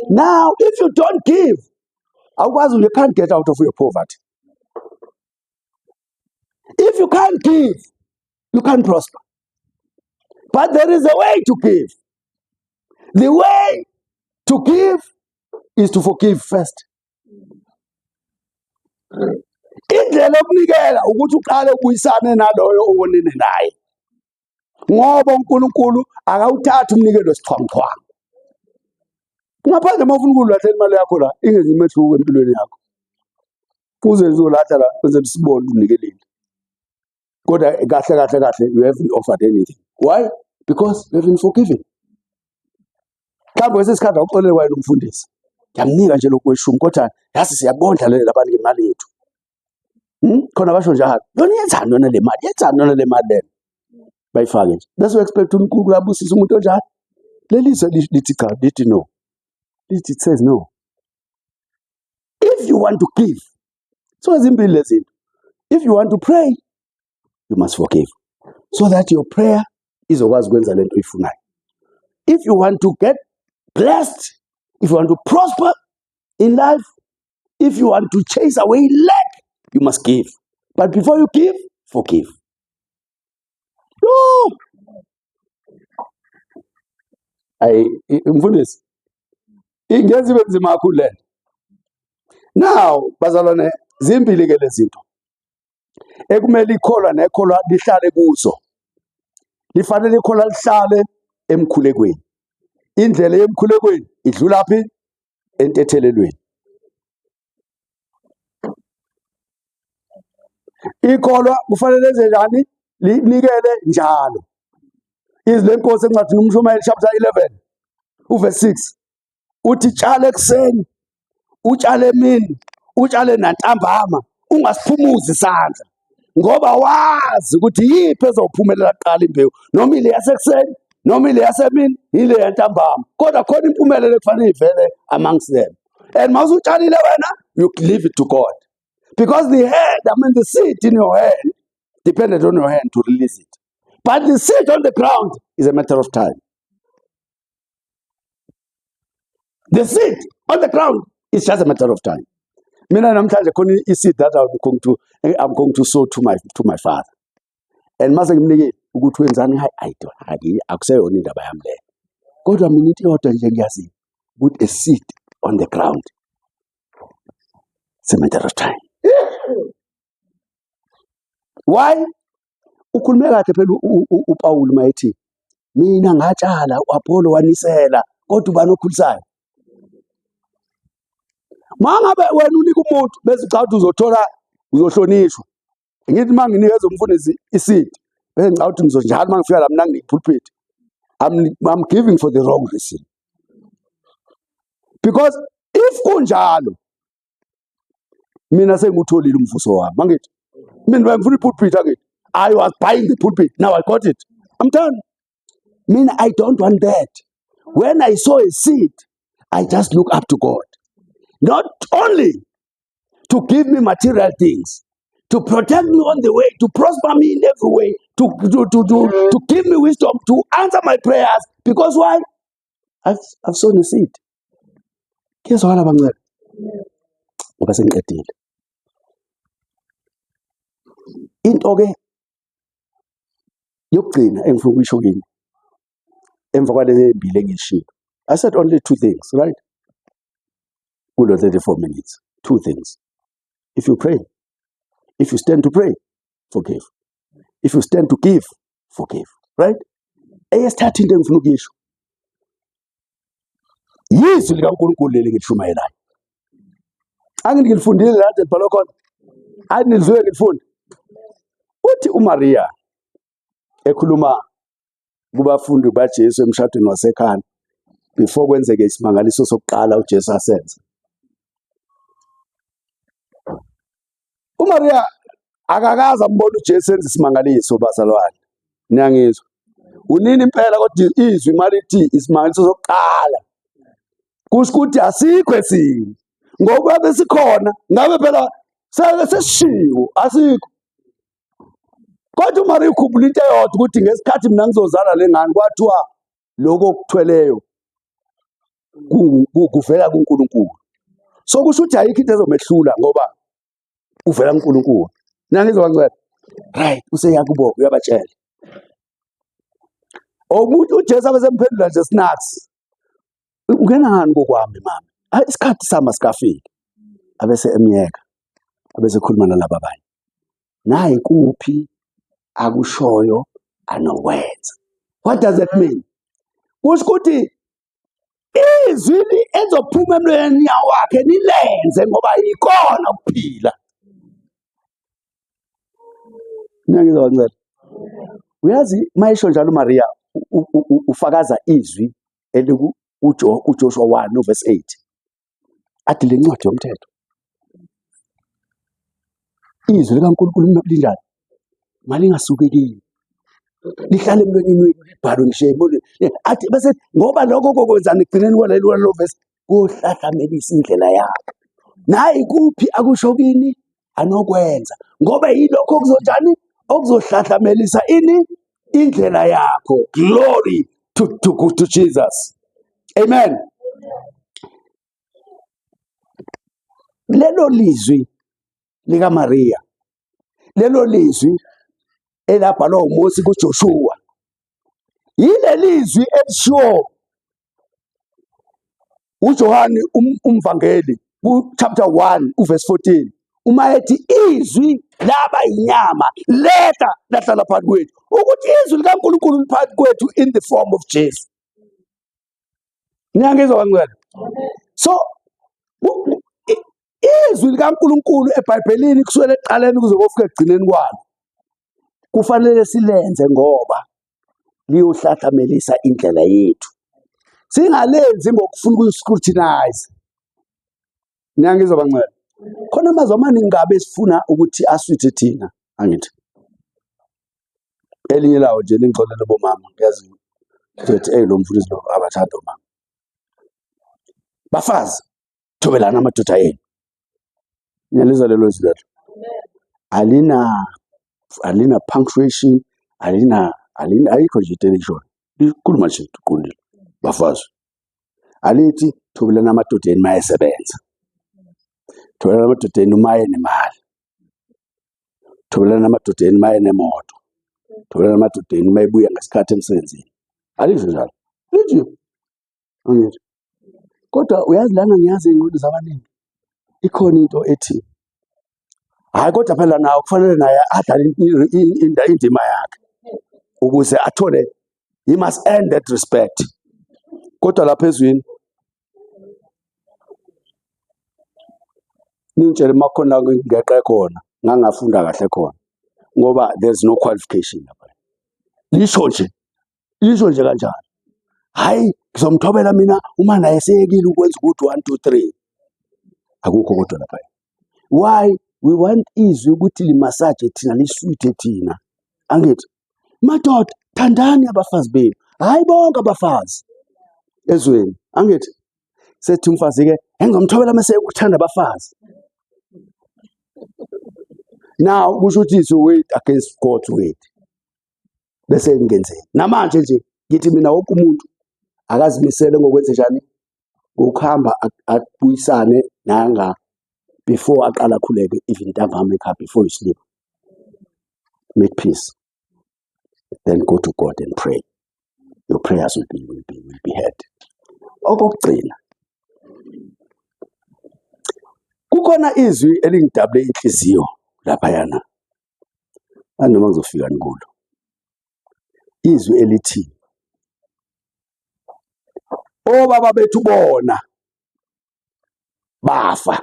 Now if you don't give, awukwazi, you can't get out of your poverty. If you can't give, you can't prosper. But there is a way to give. The way to give is to forgive first. Indlela yokunikela ukuthi uqale ubuyisane naloyo owonene naye. Ngoba uNkulunkulu akawuthathi umnikelo wesixhwanguxhwangu. Ngaphandle uma ufuna ukulahla imali yakho la ingenzi umehluko empilweni yakho. Uze uzolahla la bese sibone unikelile. Kodwa kahle kahle kahle you haven't offered anything. Why? Because you haven't forgiven. Mhlawumbe kwesinye isikhathi awuxolele kwayena umfundisi. Ngiyamnika nje lokhu kweshumi kodwa yazi siyabondla le labantu ngemali yethu. Khona basho njalo. Yona yenzani yona le mali? Yenzani yona le mali lena? Bayifake nje. Bese u-expect uNkulunkulu abusise umuntu onjalo. Leli zwe lithi cha, lithi no. Lithi it says no. If you want to give, so zimbili lezi zinto. If you want to pray, you must forgive. So that your prayer izokwazi ukwenza lento oyifunayo. If you want to get blessed, if you want to prosper in life, if you want to chase away lack, you must give. But before you give, forgive. Yo! Ayi, mfundisi, ingenza ibe nzima kakhulu lento. Now, bazalwane, zimbili ke lezi zinto ekumele ikholwa nekholwa lihlale kuzo. Lifanele ikholwa lihlale emkhulekweni. Indlela yemkhulekweni idlula phi? Entethelelweni. Ikholwa kufanele lenze njani? Linikele njalo. Izwi lenkosi encwadini uMshumayeli chapter 11 uverse 6 uthi tshala ekuseni, utshale emini, utshale nantambama, ungasiphumuzi isandla ngoba wazi ukuthi yiphi ezophumelela kuqala imbewu, noma ile yasekuseni noma ile yasemini, ile yantambama, kodwa khona impumelelo ekufanele ivele amongst them. And mawusutshalile wena, you leave it to God, because the hand, I mean the seed in your hand depended on your hand to release it, but the seed on the ground is a matter of time. The seed on the ground is just a matter of time. Mina namhlanje khona i-seed that I'm going to sow to my father. And mase ngimnikile ukuthi wenzani, hayi hayi akuseyona indaba yami leyo. Kodwa mina into eyodwa nje ngiyazi ukuthi a seed on the ground it's a matter of time. Why? Ukhulume kahle phela uPaul mayethi Mina ngatshala, u-Apollo wanisela, kodwa ubani okhulisayo? Uma ngabe wena unika umuntu bese ucabanga ukuthi uzothola uzohlonishwa. Ngithi uma nginikeza umfundisi iseed, bese ngicabanga ukuthi ngizonjalo uma ngifika la mina ngiyipulpit. I'm giving for the wrong reason. Because if kunjalo mina sengiwutholile umvuzo wami angithi mina bengifuna ipulpit angithi I was buying the pulpit now I got it I'm done mina I don't want that when I saw a seed I just look up to God not only to give me material things to protect me on the way to prosper me in every way to give me wisdom to answer my prayers because why I've sown a seed kuyezwakala bancele ngoba sengiqedile into ke yokugcina engifuna ukuyisho kini emva kwalezi ezimbili engishilo I said only two things right kulo 34 minutes two things if you pray if you stand to pray forgive if you stand to give forgive right eyesithathu into engifuna ukuyisho yizwi likaNkulunkulu leli ngilishumayelayo angithi ngilifundile la libhalwe khona anilizwe ngilifunda uthi uMaria ekhuluma kubafundi baJesu emshadweni waseKhana before kwenzeke isimangaliso sokuqala uJesu asenza uMaria akakaze ambona uJesu enza isimangaliso bazalwane niyangizwa unini impela kodwa izwi malithi isimangaliso sokuqala kusho ukuthi asikho esinye ngokuba besikhona ngabe phela seke sesishiwo asikho kodwa uMaria ukhumbula into eyodwa ukuthi ngesikhathi mina ngizozala le ngane kwathiwa lokho okuthweleyo kuvela kuNkulunkulu so kusho ukuthi ayikho into ezomehlula ngoba uvela kuNkulunkulu nangizwa kancane right useyakubo uyabatshela omuntu uJesu abesemphendula nje sinathi ungena ngani kokwami mama hayi isikhathi sami asikafiki abese emyeka abese khuluma nalaba abanye nayi kuphi akushoyo anokwenza what does that mean kusho ukuthi izwi ezophuma emlonyeni wakhe nilenze ngoba yikona ukuphila mina ngizobancela uyazi mayisho njalo uMaria ufakaza izwi eliku uJoshua 1 verse 8 athi le ncwadi yomthetho izwi likaNkulunkulu linjani malingasuki kini lihlale emlonyeni wenu libhalwe ngisho emolweni athi bese ngoba lokho kokwenzani ekugcineni kwalelo kwalelo verse kohlahlamelisa indlela yakho nayi kuphi akusho kini anokwenza ngoba yilokho okuzonjani okuzohlahlamelisa ini indlela yakho glory to Jesus amen lelo lizwi lika Maria lelo lizwi elabhalwa uMose kuJoshua yileli zwi elishiwo uJohane umvangeli ku chapter 1 uverse 14 uma ethi izwi laba inyama lehla lahlala phakathi kwethu ukuthi izwi likaNkulunkulu liphakathi kwethu in the form of Jesu niyangizwa kancane so izwi likaNkulunkulu eBhayibhelini kusukela ekuqaleni kuze kofika ekugcineni kwalo kufanele silenze ngoba liyohlahlamelisa indlela yethu singalenzi ngokufuna ukuyiscrutinize niyangizwa bancela khona amazwi amaningi kabi esifuna ukuthi aswithe thina angithi elinye lawo nje ningixolele bomama ngiyazi ngizothi eyi lo mfundisi lo abathanda omama bafazi thobelana amadoda enu niyalizwa lelo zwi lelo alina alina punctuation alina alina ayikho nje into elishoyo likhuluma nje liqondile bafazi alithi thobelana amadoda enu mayesebenza thobelana amadoda enu maye nemali thobelana amadoda enu maye nemoto thobelana amadoda enu mayebuya ngesikhathi emsebenzini alisho njalo lithi angithi kodwa uyazi lana ngiyazi iy'ngqondo zabaningi ikhona into ethi hhayi kodwa phela nawo kufanele naye adlale indima yakhe ukuze athole He must earn that respect. Kodwa lapha ezwini ningitshele uma kukhona ngeqe khona ngangafunda kahle khona ngoba there's no qualification lapha. Lisho nje, lisho nje kanjalo. Hayi ngizomthobela mina uma naye seyekile ukwenza ukuthi 1 2 3. Akukho kodwa lapha. Why we want izwi ukuthi limasaje thina liswithe thina. Angithi madoda thandani abafazi benu. Hayi bonke abafazi ezweni. Angithi sethi umfazi ke engizomthobela mase ukuthanda abafazi. Now kusho ukuthi is wait against God's word. Bese kungenzeki. Namanje nje ngithi mina wonke umuntu akazimisele ngokwenze njani ngokuhamba abuyisane nanga before aqala akhuleke even ntambama ekhaya before you sleep make peace then go to God and pray your prayers will be heard. Okokugcina kukhona izwi elingidabule inhliziyo laphayana anoma ngizofika nikulo izwi elithi obaba bethu bona bafa.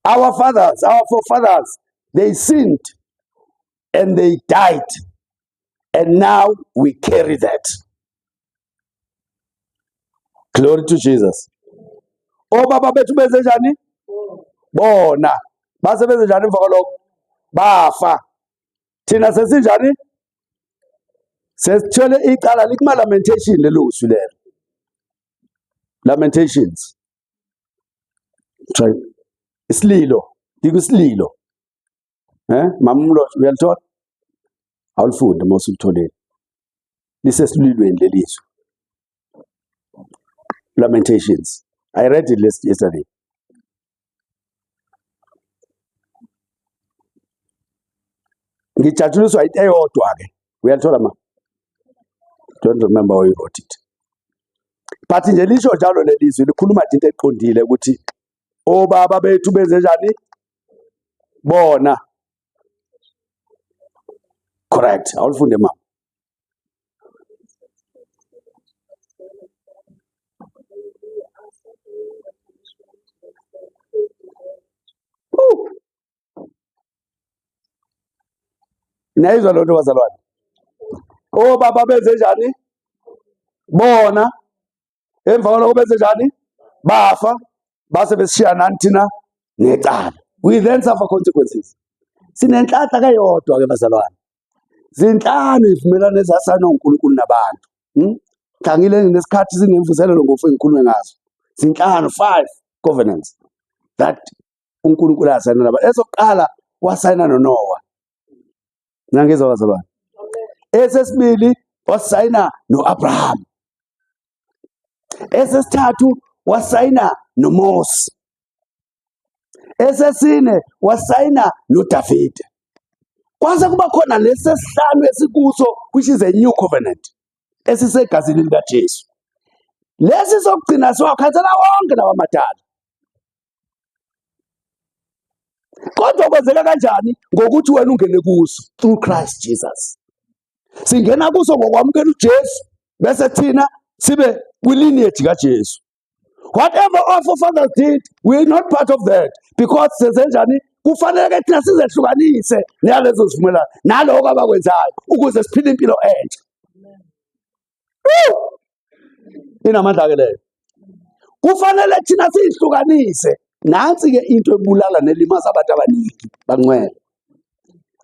Our fathers, our forefathers, they sinned and they died, and now we carry that. Glory to Jesus. Obaba bethu benze njani? Bona basebenze njani emva kwalokho? Bafa. Thina sesinjani? Sesithwele icala likuma lamentation lelo zwi lelo. Lamentations. Try isililo, ndikusililo. Eh, mama umlotha uyalithola? Awulifunde uma usulitholile. Lisesililweni lelizwi. Lamentations. I read it last yesterday. Ngijatshuliswa into eyodwa ke. Uyalithola ma? Don't remember how you wrote it. But nje lisho njalo lelizwi likhuluma into eqondile ukuthi obaba bethu benze njani? Bona. Correct. Awulifunde mama. Niyayizwa loo nto bazalwane? Obaba benze njani? Bona. Emva kwaloko benze njani? Bafa. Base besishiya nani thina necala. We then suffer consequences. Sinenhlanhla keyodwa ke bazalwane. Zinhlanu izivumelwano ezasayinwa uNkulunkulu nabantu. Hmm? Hlangile nesikhathi sinemvuselelo ngofu engikhulume ngazo. Zinhlanu, five covenants that uNkulunkulu asayina nabantu. Esokuqala wasayina noNowa. Nangizwa bazalwane. Esesibili wasayina noAbraham. Esesithathu wasayina noMose. Esesine wasayina noDavide. Kwase kuba khona lesesihlanu esikuso which is a new covenant esisegazini likaJesu. Lesi sokugcina siwakhansela wonke lawa madala. Kodwa kwenzeka kanjani? Ngokuthi wena ungene kuso through Christ Jesus. Singena kuso ngokwamukela uJesu bese thina sibe kwilineage kaJesu. Whatever our forefathers did, we are not part of that because senzenjani? Kufanele ke thina sizehlukanise nalezo zivumelwano naloko abakwenzayo ukuze siphile impilo entsha. Inamandla ke leyo. Kufanele thina siyihlukanise. Nansi ke into ebulala nelimaza abantu abaningi bangcwele.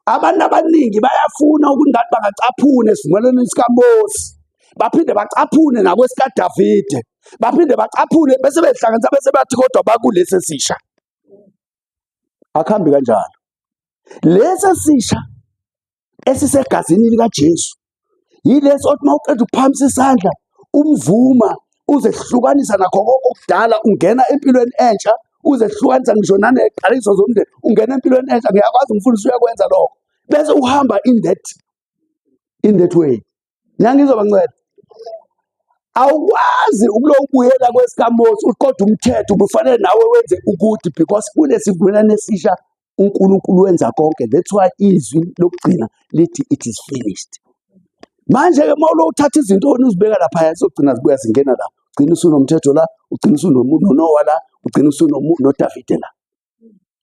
Abantu abaningi bayafuna ukuthi ngathi bangacaphuna esivumelwaneni sikaMose, baphinde bacaphune nakwesikadavide, baphinde bacaphune bese behlanganisa bese bathi kodwa bakulesi esisha. Akuhambi kanjalo. Lesi esisha esisegazini likaJesu yilesi othi uma uqeda ukuphakamisa isandla umvuma uzehlukanisa nakho konke okudala ungena empilweni entsha uzehlukanisa ngisho naneqaliso zomndeni ungena empilweni entsha. Ngiyakwazi umfundisi uyakwenza lokho bese uhamba in that way. Niyangizwa bancela? Awukwazi ukulobuyela kwesikaMose kodwa umthetho ubufanele nawe wenze ukuthi because kunesivumelwano esisha uNkulunkulu wenza konke. That's why izwi lokugcina lithi it is finished. Manje-ke uma ulokhu uthatha izinto wena uzibeka laphaya zizogcina zibuya zingena la, ugcina usunomthetho la, ugcina usunoNowa la, ugcina usunoDavide la.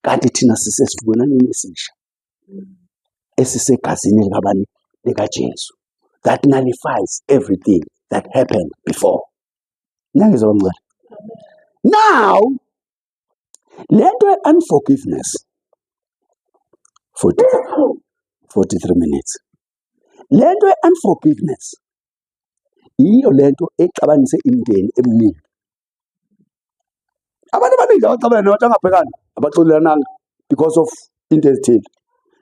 Kanti thina sisesivumelwaneni esisha esisegazini likabani? LikaJesu, that nullifies everything that happened before. Niyangizwa bangcwele? Now lento ye-unforgiveness, 43 minutes, lento ye-unforgiveness yiyo lento exabanise imindeni eminingi. Abantu abaningi abaxabene nabantu angabhekani abaxolelananga because of into ezithile.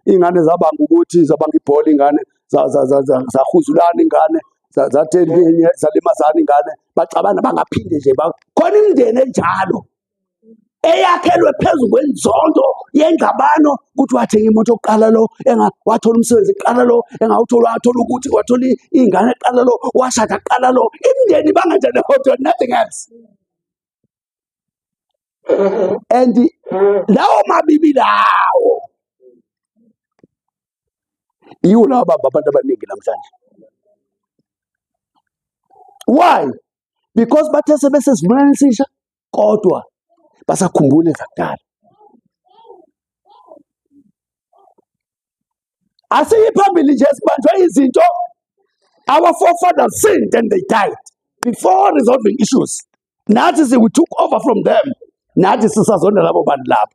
Iy'ngane zabanga ukuthi zabanga ibhola, iy'ngane zahuzulana, ingane zatheni, zalimazana ingane, baxabana bangaphinde nje. Khona imindeni enjalo eyakhelwe phezu kwenzondo yengxabano, ukuthi wathenga imoto kuqala lo, wathola umsebenzi kuqala lo, engawuthola wathola ukuthi wathola iy'ngane kuqala lo, washada kuqala lo. Imindeni banganjani kodwa nothing else. And lawo mabibi lawo yiwo lawo abamba abantu abaningi namhlanje. Why? Because bathe sebesesivumelwane esisha kodwa basakhumbula ezakudala. Asiyi phambili nje, sibanjwe izinto. Our forefathers sinned and they died before resolving issues. Nathi we took over from them. Nathi sisazonda labo bantu labo.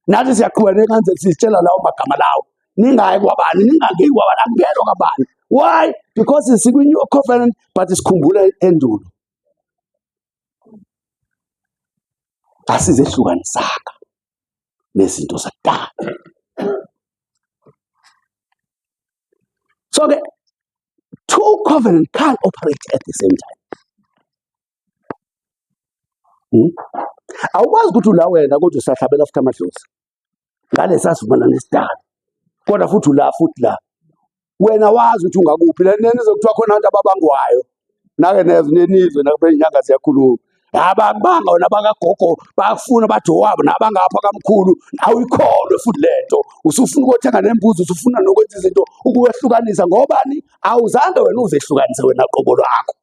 Nathi siyaqhubeka ngenze sisitshela lawo magama lawo. Ningayi kwabani, ningangeyi kwabani, akungenwa kwabani. Why? Because sikwi-new covenant but sikhumbula endulo. Asizehlukanisanga nezinto zakudala. So ke two covenant can't operate at the same time. Awukwazi ukuthi ula wena kodwa usahlabela futhi amadlozi ngalesa sivumelwano esidala, kodwa futhi ula futhi la wena wazi ukuthi ungakuphi. Le nto kuthiwa khona abantu ababangwayo, nake nezwe nenizwe nabe inyanga ziyakhuluma, abakubanga wena bakagogo bayakufuna bathi owabo nabangapha kamkhulu, awuyikholwe futhi lento. Usufuna ukothenga nembuzi, usufuna nokwenza izinto ukuwehlukanisa ngobani? Awuzange wena uzehlukanise wena qobo lwakho.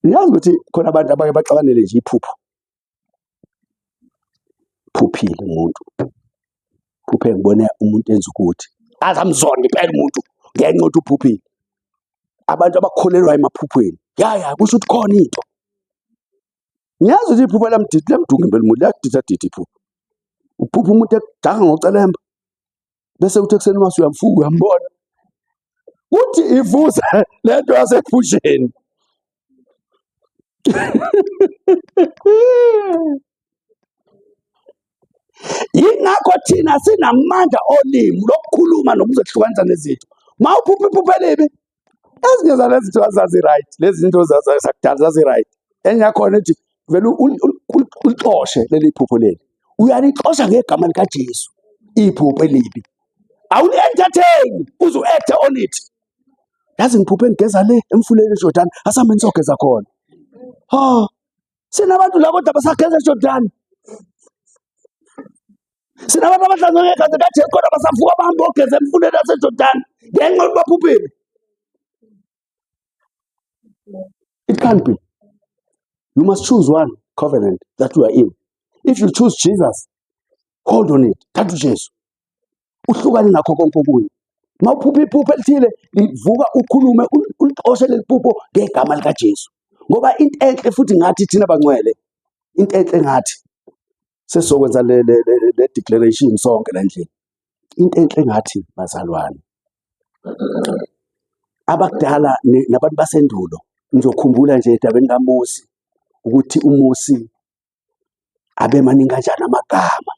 Niyazi ukuthi khona abantu abake baxabanele nje iphupho. Phuphile umuntu, phuphe ngibone umuntu enza ukuthi azamzonda impela umuntu ngenxa yokuthi uphuphile. Abantu abakholelwa emaphuphweni, ya ya kusho ukuthi khona into. Ngiyazi ukuthi iphupho lamdidi lamdunga impela umuntu, liyadidadida iphupho. Uphupha umuntu ekujaha ngocelemba bese uthi ekuseni mase uyamfuka uyambona kuthi ivusa lento yasephusheni. Yingakho thina sinamandla olimi lokukhuluma nokuzehlukanisa nezinto. Ma uphupha iphupho elibi, ezinye zalezi zinto zazi-right, lezi zinto zakudala zazi-right. Enye yakhona ethi vele ulixoshe leli phupho leli, uyalixosha ngegama likaJesu iphupho elibi, awuli-entertain uze u-acte on it. Yazi ngiphuphe ngigeza le emfuleni eJordan, asambe nisogeza khona. Ha, sinabantu la kodwa basageza eJordan. Sinabantu abahlanzwe ngegazi likaJesu kodwa basavuka bahambe ogeza emfuleni yaseJordan ngenxa yokuthi baphuphile. It can't be. You must choose one covenant that you are in. If you choose Jesus, hold on it. Thatha uJesu. Uhlukane nakho konke okunye. Uma uphupha iphupho elithile, livuka ukhulume ulixoshe leli phupho ngegama likaJesu. Ngoba into enhle futhi ngathi thina bangcwele, into enhle ngathi sesizokwenza le declaration sonke la ndlini. Into enhle ngathi bazalwane abakudala nabantu basendulo, ngizokhumbula nje edabeni kaMosi ukuthi uMosi abe maningi kanjani amagama,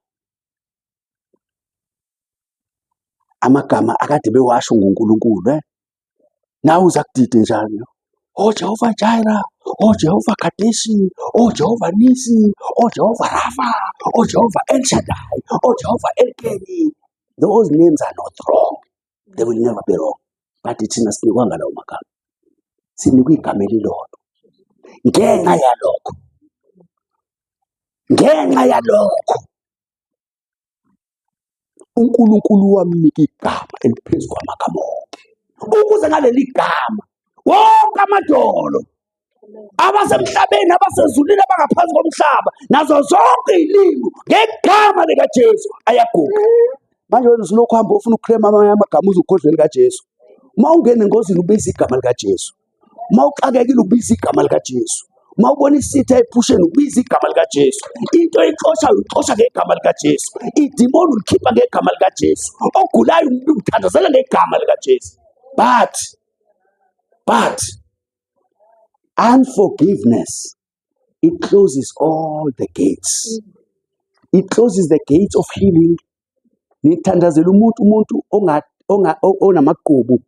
amagama akade bewasho ngoNkulunkulu. Nawe uza kudide njani? Oh Jehova Jireh, oh Jehova Kadeshi, oh Jehova Nisi, oh Jehova Rafa, oh Jehova El Shaddai, oh Jehova Elkeni. Those names are not wrong. They will never be wrong. But thina sinikwa ngalawo magama. Sinikwa igama elilodwa. Ngenxa yalokho, ngenxa yalokho uNkulunkulu wamnika igama eliphezu kwamagama wonke ukuze ngaleli gama wonke amadolo abasemhlabeni abasezulwini abangaphansi komhlaba nazo zonke iy'limi ngegama likaJesu ayaguqa. Manje wena usulokhu uhamba ufuna ukukrema amanye amagama uze ukhohlwe likaJesu. Uma ungena engozini ubiza igama likaJesu. Uma uxakekile ubiza igama likaJesu. Uma ubona isitha ephusheni ubiza igama likaJesu. Into oyixoshayo uyixosha ngegama likaJesu. Idimoni ulikhipha ngegama likaJesu. Ogulayo umthandazela ngegama likaJesu. But unforgiveness, it closes all the gates. It closes the gates of healing. Nithandazela umuntu umuntu onga onga onamagqubu.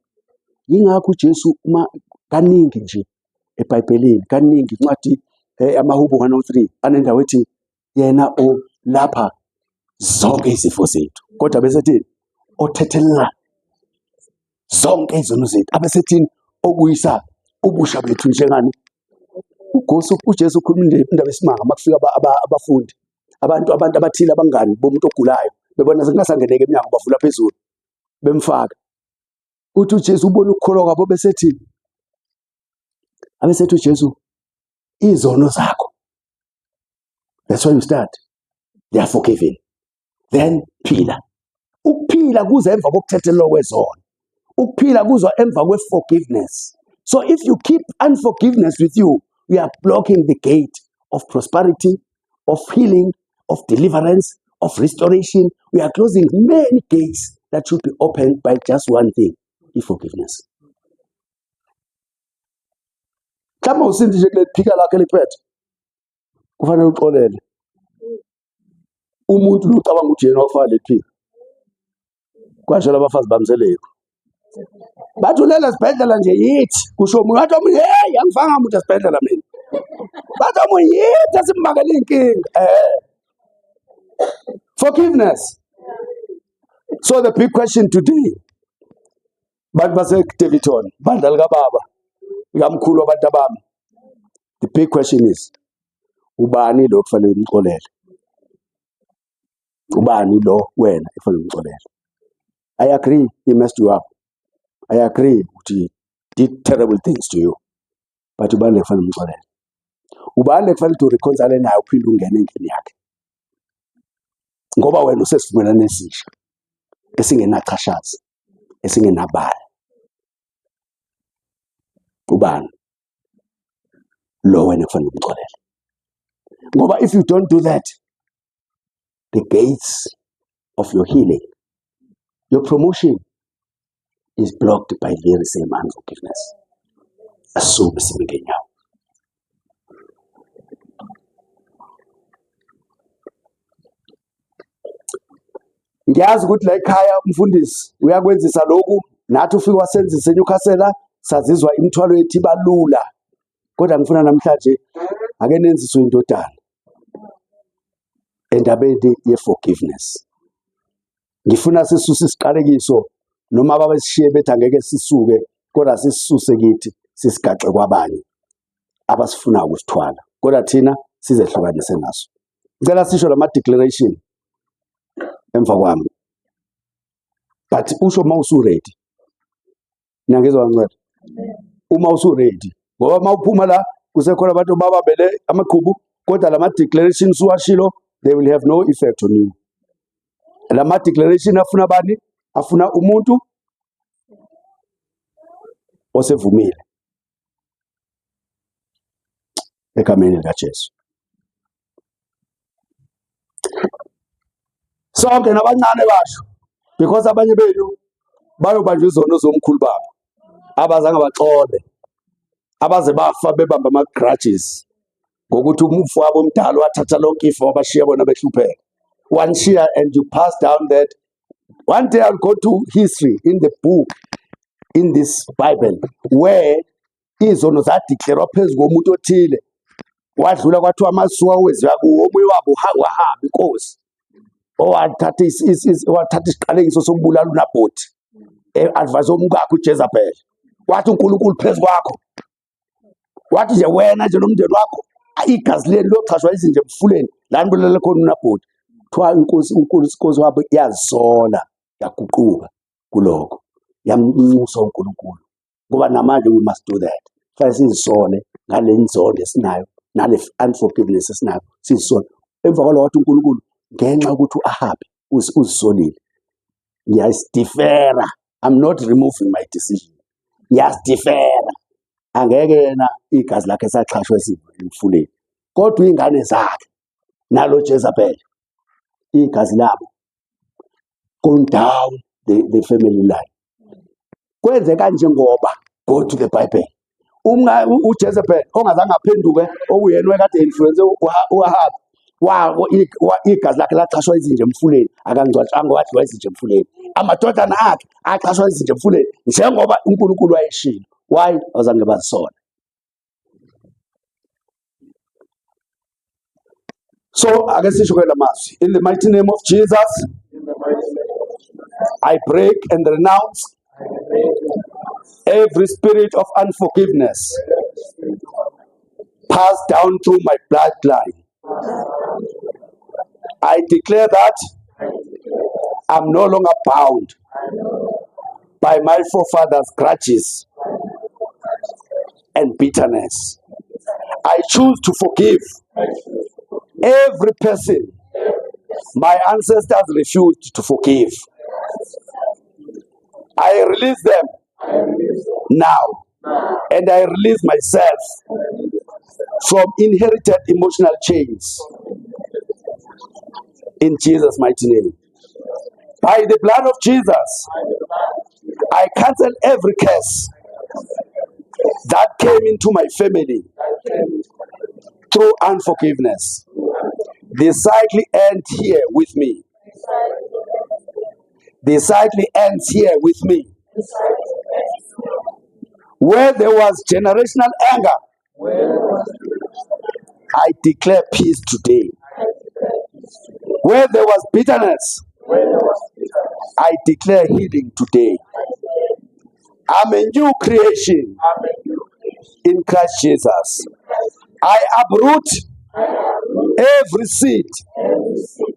Yingakho uJesu uma kaningi nje eBhayibhelini kaningi incwadi amaHubo 103 anendawo ethi yena olapha zonke izifo zethu kodwa bese thini othethelela zonke izono zethu abesethini obuyisa ubusha bethu njengani uGosu uJesu ukhuluma indaba esimanga makufika abafundi abantu abantu abathile abangani bomuntu ogulayo bebona sekungasangeneki emnyango bavula phezulu bemfaka uthi uJesu ubona ukukholwa kwabo besethi abesethi uJesu izono zakho that's why you start they are forgiven then phila ukuphila kuza emva kokuthethelelwa kwezono ukuphila kuzwa emva kwe-forgiveness so if you keep unforgiveness with you you are blocking the gate of prosperity of healing of deliverance of restoration we are closing many gates that should be opened by just one thing i-forgiveness mhlawumbe usindi nje kuleli phika lakhe eliphethe kufanele uxolele umuntu locabanga ukuthi yena wafaka leli phika kwasho labafazi bamseleko bathi ulele esibhedlela nje yithi kusho omunye wathi omunye hey angifanga muntu esibhedlela mina bathi omunye yithi esimbangela iy'nkinga eh forgiveness so the big question today bantu base-Daveyton bandla likababa likamkhulu wabantu abami the big question is ubani lo kufanele umxolele ubani lo wena ekufanele umxolele i agree he messed you up i agree ukuthi he did terrible things to you but ubani le kufanele umxolele ubani le kufanele ukuthi ureconcile naye uphinde ungene endlini yakhe ngoba wena usesivumelwane esisha esingenachashazi esingenabala ubani lo wena kufanele umxolele ngoba if you don't do that the gates of your healing your promotion is blocked by very same unforgiveness asuke sime ngenyawo Ngiyazi ukuthi la ekhaya umfundisi uyakwenzisa lokhu nathi ufike wasenzisa eNewcastle sazizwa imithwalo yethu ibalula kodwa ngifuna namhlanje ake nenziswe indodana endabeni ye-forgiveness ngifuna sisuse isiqalekiso noma ababesishiye bethi angeke sisuke kodwa sisisuse kithi sisigaxe kwabanye abasifuna ukusithwala kodwa thina sizehlukanise naso ngicela sisho lama declaration emva kwami but usho uma usu ready niyangizwa kancane uma usu ready ngoba uma uphuma la kusekhona abantu bababele amaqhubu kodwa lama declarations uwashilo they will have no effect on you lama declaration afuna bani afuna umuntu osevumile egameni likaJesu. Sonke nabancane basho because abanye benu bayobanjwa izono zomkhulu babo abazange baxole abaze bafa bebamba ama-grudges ngokuthi umfo wabo omdala wathatha lonke ifa wabashiya bona behlupheka one share and you pass down that one day I'll go to history in the book in this Bible where izono zadeclarewa phezu komuntu othile wadlula kwathiwa amasuka weziwa kuwo omunye wabo wahamba inkosi owathatha wathatha isiqalekiso sokubulala uNabhoti e-advise umkakhe uJezebel wathi uNkulunkulu phezu kwakho wathi nje wena nje nomndeni wakho igazi lenu lochashwa izinja emfuleni la nibulale khona uNabhoti Kuthiwa inkosi inkosi wabo yazisola yaguquka kulokho yamnxusa uNkulunkulu ngoba namanje we must do that. Kufanele sizisole ngale nzondo esinayo nale unforgiveness esinayo sizisole. Emva kwalokho wathi uNkulunkulu ngenxa yokuthi u-Ahabi uzisolile ngiyasidifera, I'm not removing my decision, ngiyasidifera. Angeke yena igazi lakhe saxhashwa emfuleni kodwa iy'ngane zakhe nalo Jezebel igazi labo going down the family line. Kwenzeka njengoba go to the Bible uma uJezebel ongazange aphenduke okuyena wekade influence uAhab igazi lakhe laxhashwa izinja emfuleni akangcwatshanga wadliwa izinja emfuleni amadodana akhe axhashwa izinja emfuleni njengoba uNkulunkulu wayeshilo. Why awuzange bazisole? So ake sisho ke lamazwi, in the mighty name of Jesus I break and renounce every spirit of unforgiveness passed down through my bloodline. I declare that I'm no longer bound by my forefathers' grudges and bitterness. I choose to forgive every person my ancestors refused to forgive. I release them now, and I release myself from inherited emotional chains in Jesus' mighty name. By the blood of Jesus, I cancel every curse that came into my family through unforgiveness. The cycle ends here with me. The cycle ends here with me. Where there was generational anger, I declare peace today. Where there was bitterness, I declare healing today. I'm a new creation in Christ Jesus. I uproot every seed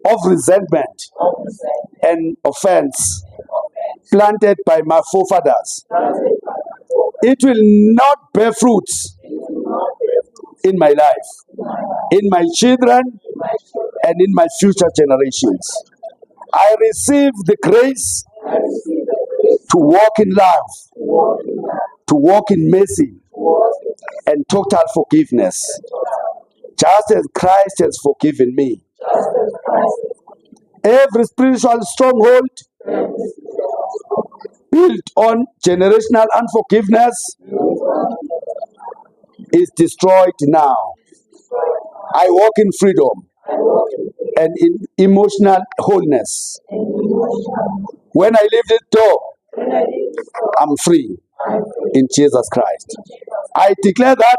of resentment and offense planted by my forefathers. It will not bear fruits in my life, in my children, and in my future generations. I receive the grace to walk in love, to walk in mercy, and total forgiveness, just as Christ has forgiven me. Every spiritual stronghold built on generational unforgiveness is destroyed now. I walk in freedom and in emotional wholeness. When I leave this door, I'm free in Jesus Christ. I declare that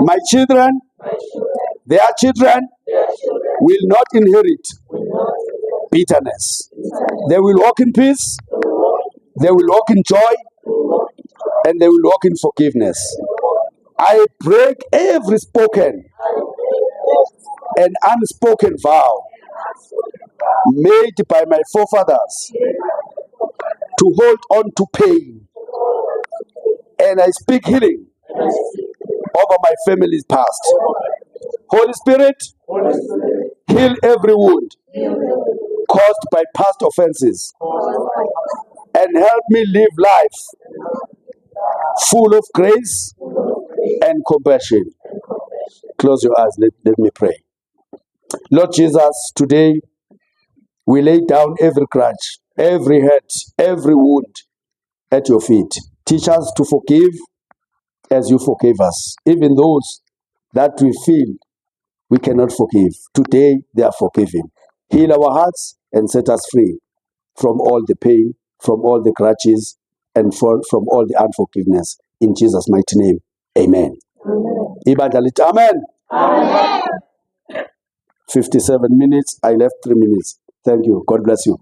my children, their children, will not inherit bitterness. They will walk in peace, they will walk in joy, and they will walk in forgiveness. I break every spoken and unspoken vow made by my forefathers to hold on to pain, and I speak healing over my family's past. Holy Spirit, heal every wound caused by past offenses and help me live life full of grace and compassion. Close your eyes. Let me pray. Lord Jesus, today we lay down every grudge, every hurt, every wound at your feet. Teach us to forgive as you forgave us, even those that we feel we cannot forgive. Today they are forgiven. Heal our hearts and set us free from all the pain, from all the grudges, and from all the unforgiveness. In Jesus' mighty name, amen. Ibandla lithi amen. Amen. 57 minutes. I left 3 minutes. Thank you. God bless you.